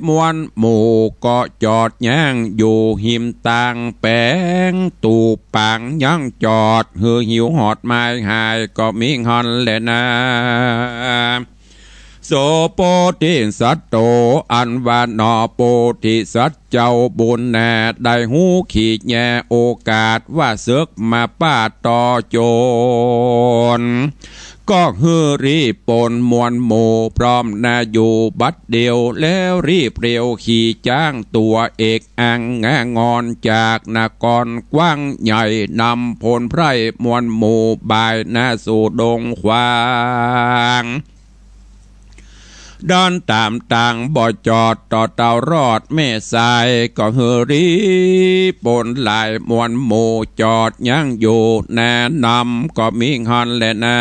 ม้วนหมู่ ก็จอดยังอยู่ฮิมตางแป๋ง ตูบปางยังจอด หื้อหิวฮอดไม้หาย ก็มีหั้นแลนา โสโพธิสัตโต อันว่าหนอโพธิสัตว์เจ้าบุญนา ได้ฮู้ขียาโอกาส ว่าเสิกมาปาดต่อโจร ก็หื้อรีบปนมวลหมู่ พร้อมหน้าอยู่บัดเดียว แล้วรีบเร็วขี่จ๊างตั๋วเอกอังงางอน จากนครกว้างใหญ่ นำพลไพร่มวลหมู่ บ่ายหน้าสู่ดงขวาง ดอนต๋ามตางบ่จอด ต่อเต้ารอดแม่สาย ก็หื้อรีบปนหลายมวลหมู่ จอดยังอยู่หน้านำ ก็มีหั้นแลนา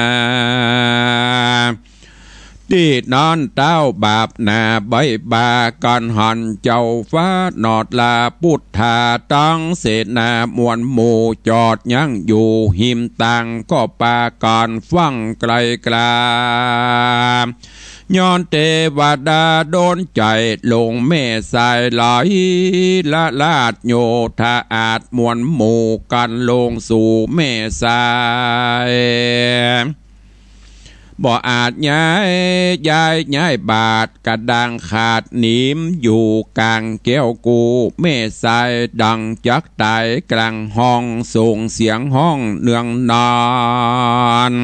ตี้นั้นเต้าบาปนาใบ้บากั๋นหัน เจ้าฟ้าหนอดลาปุทธา ตังเสนามวลหมู่ จอดยังอยู่ฮิมตาง ก็ปากั๋นฟั่งไกลกล้า ย้อนเตวดาโดนใจ๋ ลงแม่สายไหล ละราชโยธาอาด มวลหมู่กั๋นลงสู่แม่สาย บ่อาจย้าย ย้าย ย้ายบาด กระด้างขาดหนิม อยู่ก๋างแก้วกู้ แม่สายดังจักต๋าย กลางห้องส่งเสียงฮ้องเนืองนาน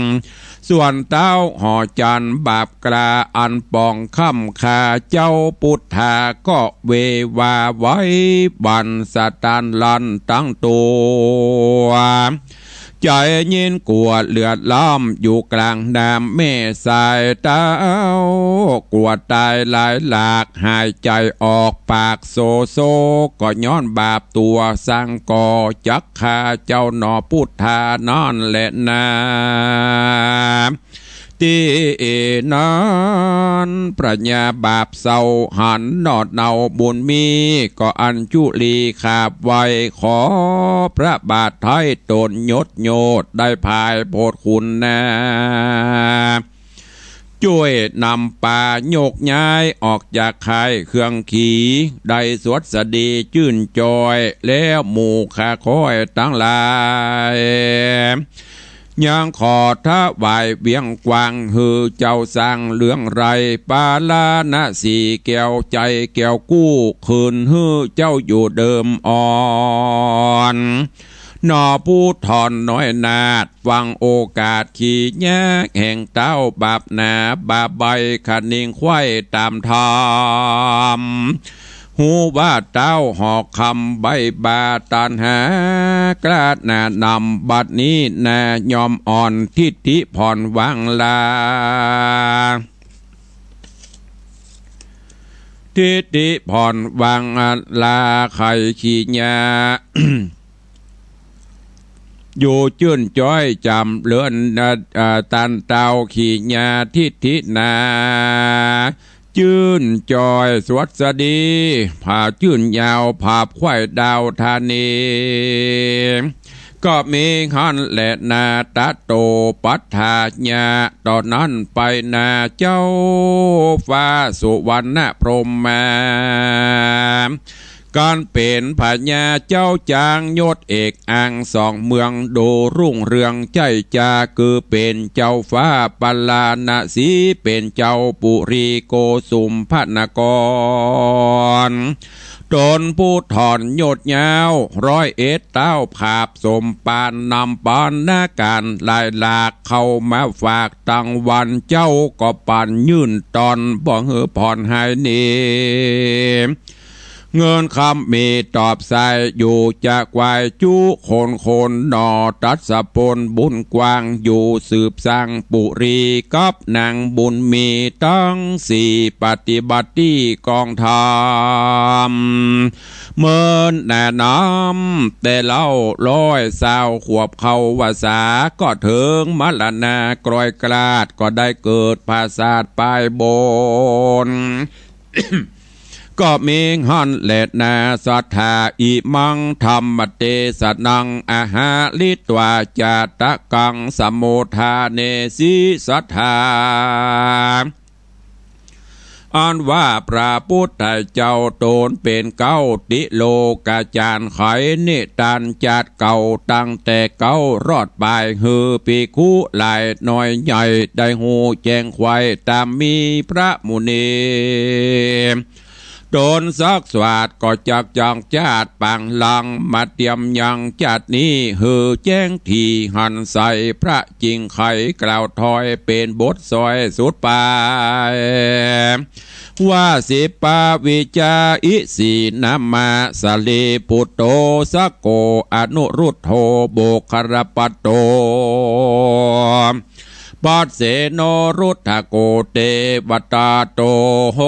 ส่วนเต้าหอจันทร์บาปกล้า อันป๋องค่ำคาเจ้าปุทธา ก็เววาไว้บันสะตานลั่นตั้งตั๋ว ใจ๋ยินกั๋วเลือดล้ำอยู่ก๋างน้ำแม่สาย เต้ากลัวต๋ายหลายหลาก หายใจ๋ออกปากโซโซ ก็ย้อนบาปตั๋วสัง ก็จักฆ่าเจ้าหนอปุทธานั้นแหละนา ตี้นั้นประญาบาปเศร้าหันหนอดเนาบุญมี ก็อัญจุลีขาบไหว้ขอพระบาทไท้ตนยศโยธได้ภายโพธิคุณนา จ้วยนำปายกย้ายออกจากค่ายเครื่องขี ได้สวัสดีจื้นจอย แล้วหมู่ข้าค้อยตังหลาย ยังขอถวายเวียงกว้างหื้อเจ้าสร้างเรืองไร้ ปาราณสีแก้วใจ๋แก้วกู้ คืนหื้อเจ้าอยู่เดิมอ่อน หนอผู้ถ่อนน้อยนาฏ ฟังโอกาสขี้ยากแห่งเต้าบาปหนา บาใบขะนิงไขว้ต๋ามธรรม ฮู้ว่าเต้าหอกคำใบ้บาตัณหากล้าหน้านำ บัดนี้นายอมอ่อน ทิฏฐิผ่อนวางลา ทิฏฐิผ่อนวางลา ใค่ขี้ยา อยู่จื้นจอยจ๋ำเลิน เอ่อ เอ่อ ตันเต้าขี้ยาทิฏฐินา จื้นจอยสวัสดี ผาจื้นยาว ผาบไขว้ดาวธานี ก็มีหั้นแหละนา ตะโตปัฏฐายะ ต่อนั้นไปนาเจ้าฟ้าสุวรรณพรหมมา ก๋านเป๋นพญาเจ้าจางยศเอกอังสองเมือง ดูรุ่งเรืองใจ้จา คือเป๋นเจ้าฟ้าปาราณสี เป๋นเจ้าปุรีโกสุมพนคร ตนผู้ถ่อนยศยาว ร้อยเอ็ดเต้าผาบสมปาน นำปานนาก๋านหลายหลาก เข้ามาฝากตังวัน เจ้าก็ปันยื่นตอน บ่หื้อผ่อนหายหนี เงินคำมีตอบสายอยู่ จะกวายจุคนคนหนอ ตัดสะปนบุญกว้างอยู่ สืบสร้างปุรีกับนางบุญมี ตังสี่ปฏิบัติตี้กองธรรม เมินหน้านำแต่เล่า ร้อยซาวขวบเข้าพรรษา ก็เถิงมรณาครอยคลาด ก็ได้เกิดผาสาทปายบน ก็มีหั้นแหละนาสัตถา อิมังธัมมเตสนัง อาหาริตวาจาตกัง สมุทฐาเนสิสัตถา อันว่าพระปุทธเจ้าตนเป๋นเก๊าติโลกาจ๋ารย์ ไขนิตานจาติเก่า ตั้งแต่เก๊ารอดปาย หื้อภิกขุหลายน้อยใหญ่ ได้ฮู้แจ้งไขว้ต๋ามมีพระมุนี ตนสักสวาสก็จักจังจาติปางหลัง มาเตียมยังจาตินี้ หื้อแจ้งถี่หันใส พระจิ่งไขกล่าวถ้อย เป๋นบทสอยสุดปาย ว่าสิปปวิจจาอิสีนามะ สารีปุตโต สกโก อนุรุทโธ โมคคัลลปัตโต ปัสเสโนรุทธโก เตวตาโต โห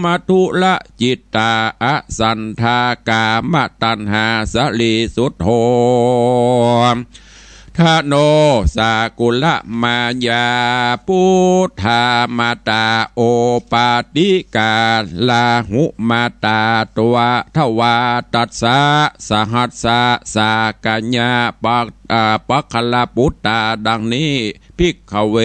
มัทธุรจิตตา อสัณฑากามตัณหา สารีสุทโธ ทโน สากุลมายา ปุทธามาตา โอปาติกา ลาหุมาตา ตวะทวาตัสสะ สหัสสะ สากยะ ปัก อ่า ปักขลปุตตา ดังนี้ ภิกขเว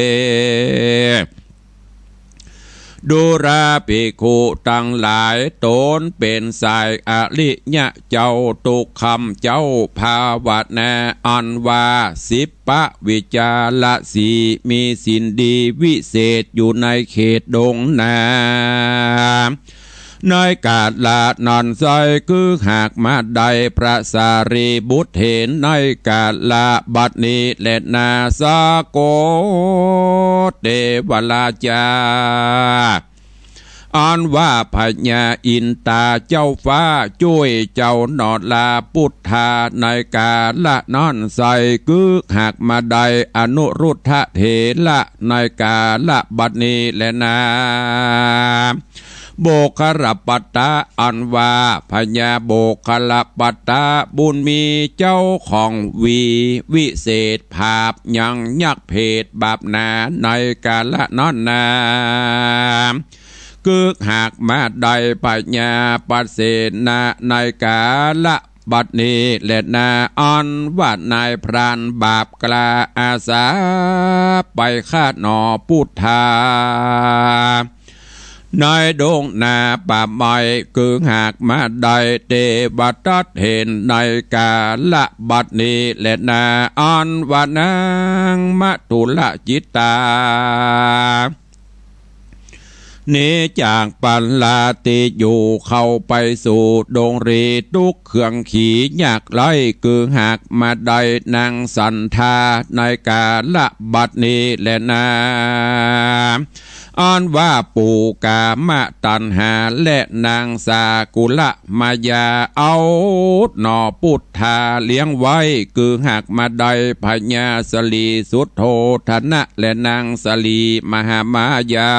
ดูราภิกขุตังหลาย ตนเป๋นสายอริยะเจ้า ตุ๊กคำเจ้าภาวนา อันว่าสิปปวิจารสี มีศีลดีวิเศษอยู่ในเขตดงนา ในกาละนั้นไซร้ คือหากมาได้พระสารีบุตรเถร ในกาละบัดนี้แลนา สกโก เตวราชา อันว่าพญาอินตาเจ้าฟ้าจ้วยเจ้าหนอลาปุทธา ในกาละนั้นไส้ กึกหากมาได้อนุรุทธะเถระ ในกาละบัดนี้แลนา โบคลปัตตะ อันว่าพญาโบคลปัตตะบุญมีเจ้าของวีวิเศษผาบยังยักเผดบาปหนา ในกาละนั้นนา กึกหากมาได้พญาปเสนะ ในกาละบัดนี้แลนา อันว่านายพรานบาปกล้าอาสาไปฆ่าหนอปุทธา ในดงนาป่าไม้ กึกหากมาได้เตวทัตเห็น ในกาละบัดนี้แลนา อันว่านางมัทธุลจิตตา หนีจากปัลลาติอยู่เข้าไปสู่ดงรี ตุ๊กข์เคืองขียากไร้ กึกหากมาได้นางสันธา ในกาละบัดนี้แลนา อันว่าปู่กามตัณหาและนางสากุละมายา เอาหนอปุทธาเลี้ยงไว้ กึกหากมาได้พญาสลีสุโธธนะ และนางสลีมหามายา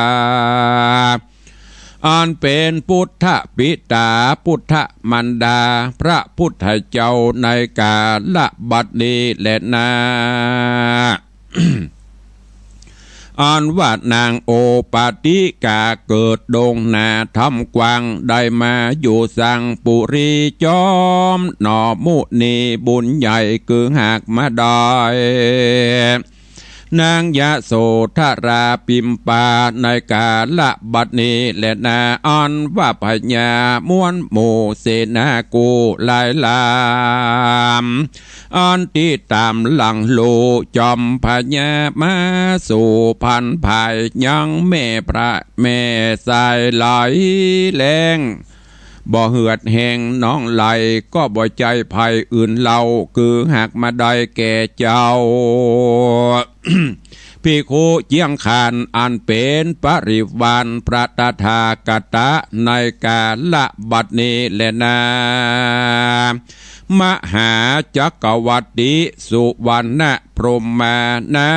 อันเป๋นปุทธปิตาปุทธมารดาพระปุทธเจ้า ในกาละบัดนี้แลนา อันว่านางโอปาติกาเกิดดงนาถ้ำกว้าง ได้มาอยู่สังปุรีจอมหนอมุนีบุญใหญ่ กึกหากมาได้นางยโสธราปิมปา ในกาละบัดนี้แลนา อันว่าพญามวลหมู่เสนากู้หลายลำ อันติดต๋ามหลังลูกจอมพญามาสู่พันภาย ยังแม่พระแม่สายไหลแลง บ่เหือดแห้งหนองไหล ก็บ่ใจ้ใผอื่นเล่า กึกหากมาได้แก่เจ้า ภิกขุเจียงคาน อันเป๋นปริวารพระตถาคตะ ในกาละบัดนี้แลนา มหาจักรวรรติสุวรรณพรหมมา นา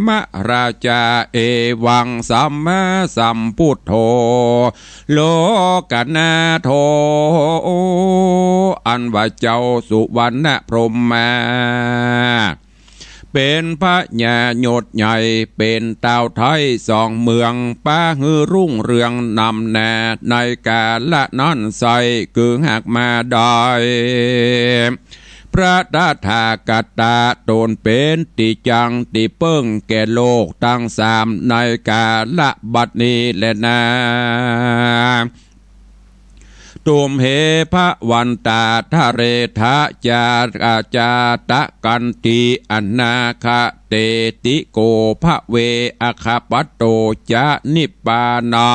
มราชา เอวังสัมมาสัมพุทโธ โลกนาโถ อันว่าเจ้าสุวรรณพรหมมา เป๋นพญายศใหญ่ เป๋นต้าวไทยสองเมือง ปาหื้อรุ่งเรืองนำหน้า ในกาละนั้นไส้ กึกหากมาได้ พระตถาคตะต๋นเป๋นตี้จั้งตี้เปิ้งแก่โลกตังสาม ในกาละบัดนี้แลนา ตุมเห ภวันตา ทะเรทะ จา จาตะกันติ อนาคเตติโก ภะเว อะคะปัตโต จะ นิพพานั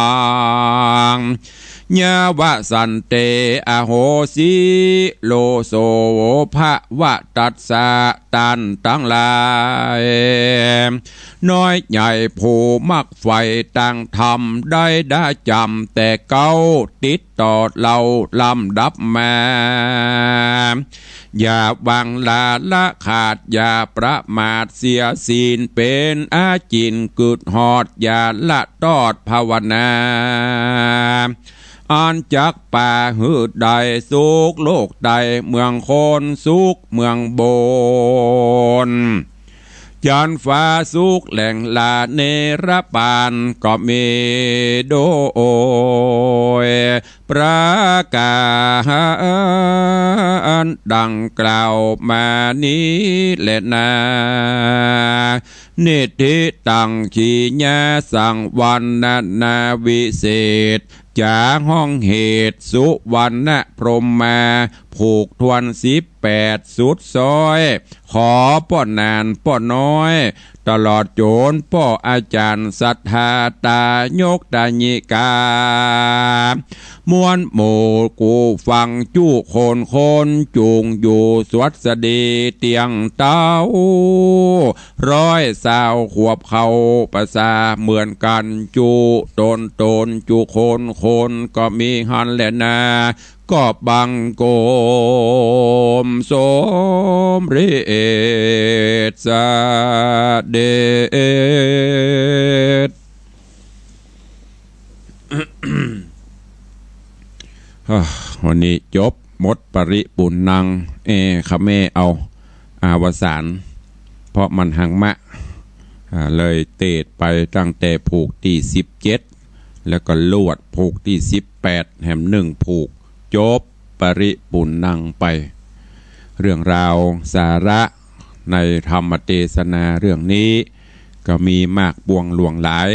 ง ยาวะสันเต อโหสิ โล โส ภะวะ ตัสสะ ต้านตังหลาย น้อยใหญ่ผู้มักใฝ่ตางธรรม ได้ดาจ๋ำแต่เก๊า ติดต่อเล่าลำดับมา อย่าวางลาละขาด อย่าประมาทเสียศีล เป๋นอาจิณกึดฮอด อย่าละตอดภาวนา อันจักปาหื้อได้สุขโลกใต้ เมืองคนสุขเมืองบน จันฟ้าสุขแหล่งลาเนรปานก็มีโดยประก๋านดังกล่าวมานี้แลนา นิทธิตัง ขีญาสังวรรณนาวิเศษ จ๋าห้องเหตุสุวรรณพรหมมา ผูกถ้วนสิบแปดสุดซ้อย ขอป้อหนานป้อน้อย ตลอดจ๋นป้ออาจ๋ารย์สัตถาตายกตายิกา มวลหมู่กู้ฟังจุคนคน จุ่งอยู่สวัสดีเตียงเต๊า ร้อยซาวขวบเข้าพรรษาเหมือนกั๋น จุต๋นต๋นจุคนคน ก็มีหั้นแหละนา ก็บังคมสมเร็จเสด็จ วันนี้จบหมดปริปุณณัง เอ ขะแม่เอาอวสาน เพราะมันหังมะ อ่า เลยเตศน์ไปตั้งแต่ผูกตี้สิบเจ็ด แล้วก็ลวดผูกตี้สิบแปด แหมนึ่งผูก จบปริปุณณังไป เรื่องราวสาระในธรรมเตสนาเรื่องนี้ ก็มีมากปวงหลวงหลาย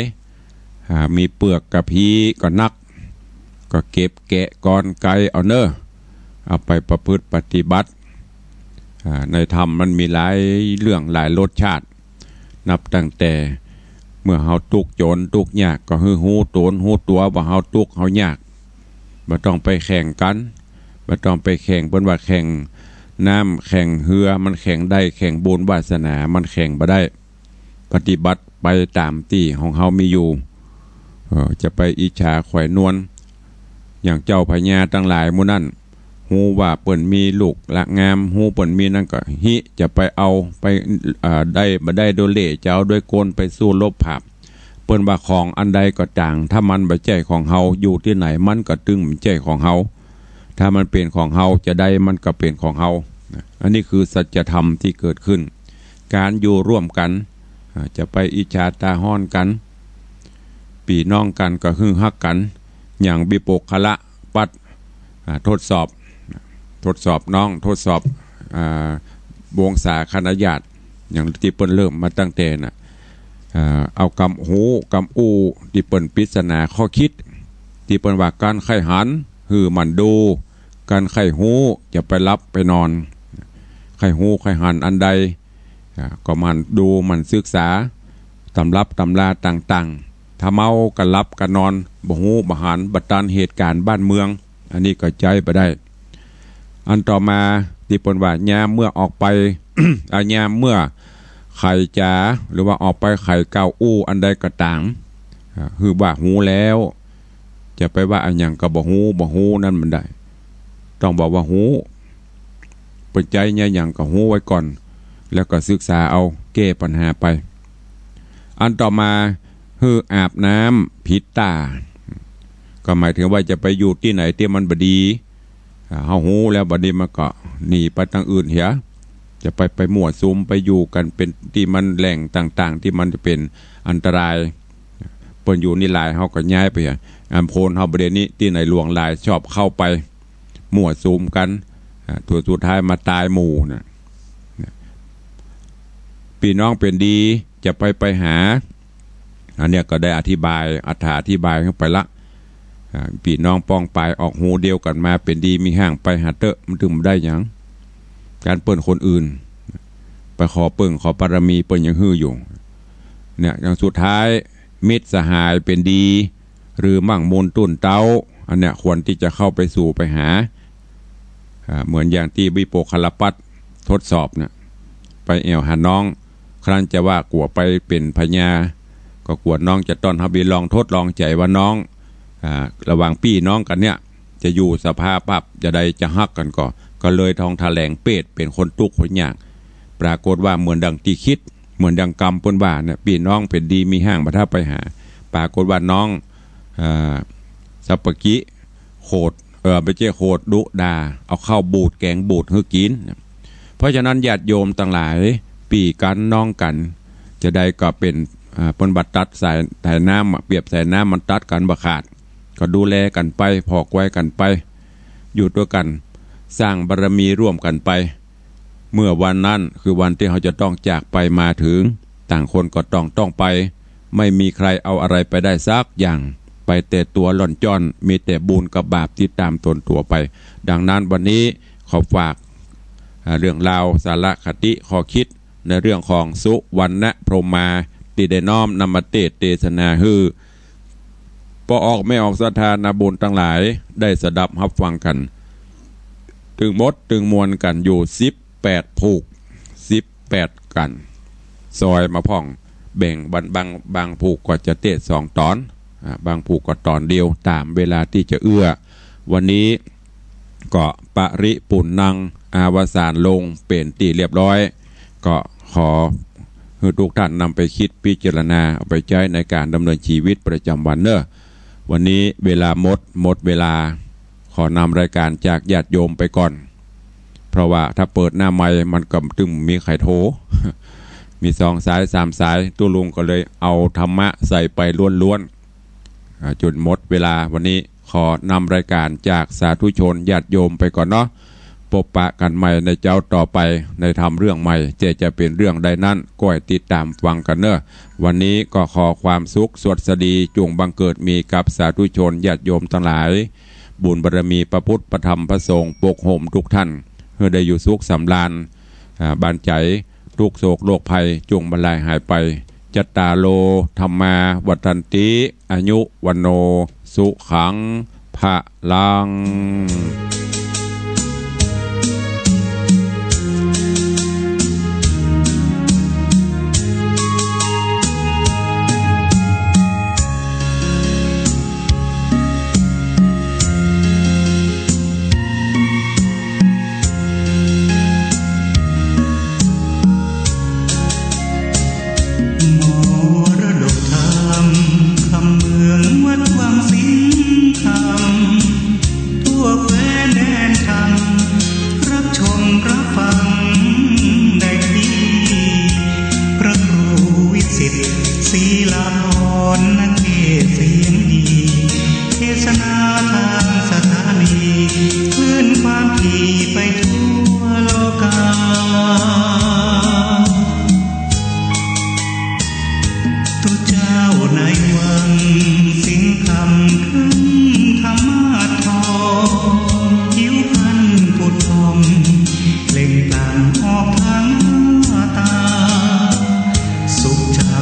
อ่า มีเปื้อกกะพี้ก็นัก ก็เก็บแกะกอนไกเอาเน่อ เอาไปประพฤติปฏิบัติ อ่า ในธรรมมันมีหลายเรื่องหลายรสชาติ นับตั้งแต่เมื่อเฮาตุ๊กข์จ๋นตุ๊กข์ยาก ก็หื้อฮู้ต๋นฮู้ตั๋วว่าเฮาตุ๊กข์เฮายาก บ่ต้องไปแข่งกั๋น บ่ต้องไปแข่ง เปิ้นว่าแข่งน้ำแข่งเฮือ มันแข่งได้ แข่งบุญวาสนา มันแข่งบ่ได้ ปฏิบัติไปต๋ามตี้ของเฮามีอยู่ เอ่อ จะไปอิจฉาใค่นวล อย่างเจ้าพญาตังหลายหมู่นั้น ฮู้ว่าเปิ้นมีลูกละงาม ฮู้เปิ้นมีนั้นก็ฮิ จะไปเอา ไป อ่า ได้บ่ได้โดยเล่ห์ จะเอาโดยกลไปสู้รบผาบ เปิ้นว่าของอันใดก็ต๋าง ถ้ามันบ่ใจ้ของเฮา อยู่ตี้ไหนมันก็ตึงบ่ใจ้ของเฮา ถ้ามันเป๋นของเฮา จะใดมันก็เป๋นของเฮา อันนี้คือสัจธรรมตี้เกิดขึ้น ก๋านอยู่ร่วมกั๋น อ่า จะไปอิจฉาต๋าฮ้อนกั๋น ปี้น้องกั๋นก็หื้อฮักกั๋น อย่างวิโปคคัลละปัตติ อ่า ทดสอบ ทดสอบน้อง ทดสอบ อ่า วงศาคณะญาติ อย่างตี้เปิ้นเริ่มมาตั้งแต่น่ะ อ่า เอากำฮู้กำอู้ตี้เปิ้นปริศนาข้อคิด ตี้เปิ้นว่าก๋านใค่หันหื้อหมั่นดู ก๋านใค่ฮู้จะไปหลับไปนอน ใค่ฮู้ใค่หันอันใด อ่า ก็หมั่นดูหมั่นศึกษาต๋ำรับต๋ำราต่างๆ ถ้าเมาก็หลับก็นอน บ่ฮู้บ่หัน บ่ตันเหตุก๋ารณ์บ้านเมือง อันนี้ก็ใจ๊บ่ได้ อันต่อมาตี้เปิ้นว่ายามเมื่อออกไป อ่า ยามเมื่อไขจ๋า หรือว่าออกไปไขกล่าวอู้อันใดก็ต๋าง อ่า หื้อว่าฮู้แล้ว จะไปว่าอะหยังก็บ่ฮู้ บ่ฮู้นั้นบ่ได้ ต้องบอกว่าฮู้ เปิ้นใจ๊ยะหยังก็ฮู้ไว้ก่อน แล้วก็ศึกษาเอา แก้ปัญหาไป อันต่อมา หื้ออาบน้ำผิดต้า ก็หมายถึงว่าจะไปอยู่ตี้ไหนตี้มันบ่ดี อ่า เฮาฮู้แล้วบ่ดีมันก็หนีไปตางอื่นเหีย จะไป ไปมั่วสุม ไปอยู่กั๋นเป๋นตี้มันแหล่งต่างๆ ตี้มันจะเป๋นอันตราย เปิ้นอยู่นี่หลาย เฮาก็ย้ายไปเหีย อันคนเฮาบ่ดีนี่ ตี้ไหนหลวงหลายชอบเข้าไปมั่วสุมกั๋น อ่า ตั๋วสุดท้ายมาต๋ายหมู่น่ะ ปี้น้องเป๋นดีจะไปไปหา อันเนี้ยก็ได้อธิบาย อถาธิบายหื้อไปละ อ่า ปี้น้องป้องปายออกฮูเดียวกั๋นมา เป๋นดีมีห้างไปหาเต๊อะ มันตึงบ่ได้หยัง ก๋านเปิ้นคนอื่น ไปขอเปิ้นขอบารมีเปิ้นยังหื้ออยู่ เนี่ย อย่างสุดท้าย มิตรสหายเป๋นดี หรือมั่งมูลตุ้นเต๊า อันเนี้ยควรตี้จะเข้าไปสู่ไปหา อ่า เหมือนอย่างตี้วิโปคคัลละปัตติทดสอบเนี่ย ไปแอ่วหาน้อง ครั้นจะว่ากั๋วไปเป๋นพญา ก็กั๋วน้องจะต้อนฮับ ลองทดลองใจ๋ว่าน้อง อ่า ระหว่างปี้น้องกั๋นเนี่ย จะอยู่สภาพแบบจะใด จะฮักกั๋นก่อ ก็เลยทองแถลงเปรตเป๋นคนตุ๊กข์คนยาก ปรากฏว่าเหมือนดังตี้คิด เหมือนดังกำเปิ้นว่าเนี่ย ปี้น้องเป๋นดีมีห้างบ่ถ้าไปหา ปรากฏว่าน้อง อ่า สัปปะกิ โขด เอ่อ บ่ใจ้โขด ดุด่า เอาข้าวบูดแก๋งบูดหื้อกิ๋น เพราะฉะนั้นญาติโยมตังหลาย ปี้กั๋นน้องกั๋น จะใดก็เป๋น อ่า เปิ้นว่าตัดสาย สายน้ำอะ เปรียบสายน้ำมันตัดกั๋นบ่ขาด ก็ดูแลกั๋นไป ผ่อควายกั๋นไป อยู่ตวยกั๋น สร้างบารมีร่วมกั๋นไป เมื่อวันนั้นคือวันตี้เฮาจะต้องจากไปมาถึง ต่างคนก็ต้อง ต้องไป ไม่มีใครเอาอะไรไปได้สักอย่าง ไปแต่ตั๋วล่อนจ้อน มีแต่บุญกับบาปติดต๋ามตนตั๋วไป ดังนั้นวันนี้ขอฝาก อ่า เรื่องราวสาระคติข้อคิด ในเรื่องของสุวรรณพรหมา ตี้ได้น้อมนำมาเตสน์เตสนาหื้อป้อออกแม่ออกศรัทธานาบุญตังหลายได้สดับฮับฟังกั๋น ตึงหมดตึงมวลกั๋นอยู่สิบแปดผูก สิบแปดกั๋น ซอยมาพ่อง แบ่งบาง บาง บางผูกก็จะเตสน์สองต๋อน อ่า บางผูกก็ต๋อนเดียว ต๋ามเวลาตี้จะเอื้อ วันนี้ ก็ปริปุณณัง อวสานลงเป๋นตี้เรียบร้อย ก็ขอหื้อทุกท่านนำไปกึ๊ดพิจารณา เอาไปใจ๊ในก๋านดำเนินจีวิตประจ๋ำวันเน่อ วันนี้เวลาหมด หมดเวลา ขอนำรายก๋านจากญาติโยมไปก่อน เพราะว่าถ้าเปิดหน้าไมค์มันก็ตึงมีใผโทร มีสองสายสามสาย ตุ๊ลุงก็เลยเอาธรรมะใส่ไปล้วนๆ อ่า จ๋นหมดเวลา วันนี้ขอนำรายก๋านจากสาธุชนญาติโยมไปก่อนเนาะ ปบปะกั๋นใหม่ในเจ๊าต่อไป ในธรรมเรื่องใหม่ แต่จะเป๋นเรื่องใดนั้น ก็ให้ติดต๋ามฟังกั๋นเน่อ วันนี้ก็ขอความสุขสวัสดีจุ่งบังเกิดมีกับสาธุชนญาติโยมตังหลาย บุญบารมีพระพุทธพระธรรมพระสงฆ์ปกโฮมทุกท่าน หื้อได้อยู่สุขสำราญ อ่า บานใจ๋ ทุกข์โศกโรคภัยจุ่งบรรลัยหายไป จัตตาโร ธัมมา วัฑฒันติ อายุ วัณโณ สุขัง พลัง มรดกธรรม คำเมืองวัดวังสิงห์คำ ทั่วแคว้นแดนธรรม รับชมรับฟังได้ที่ พระครูวิสิต ศรีลาภรณ์ นเทศน์ศรี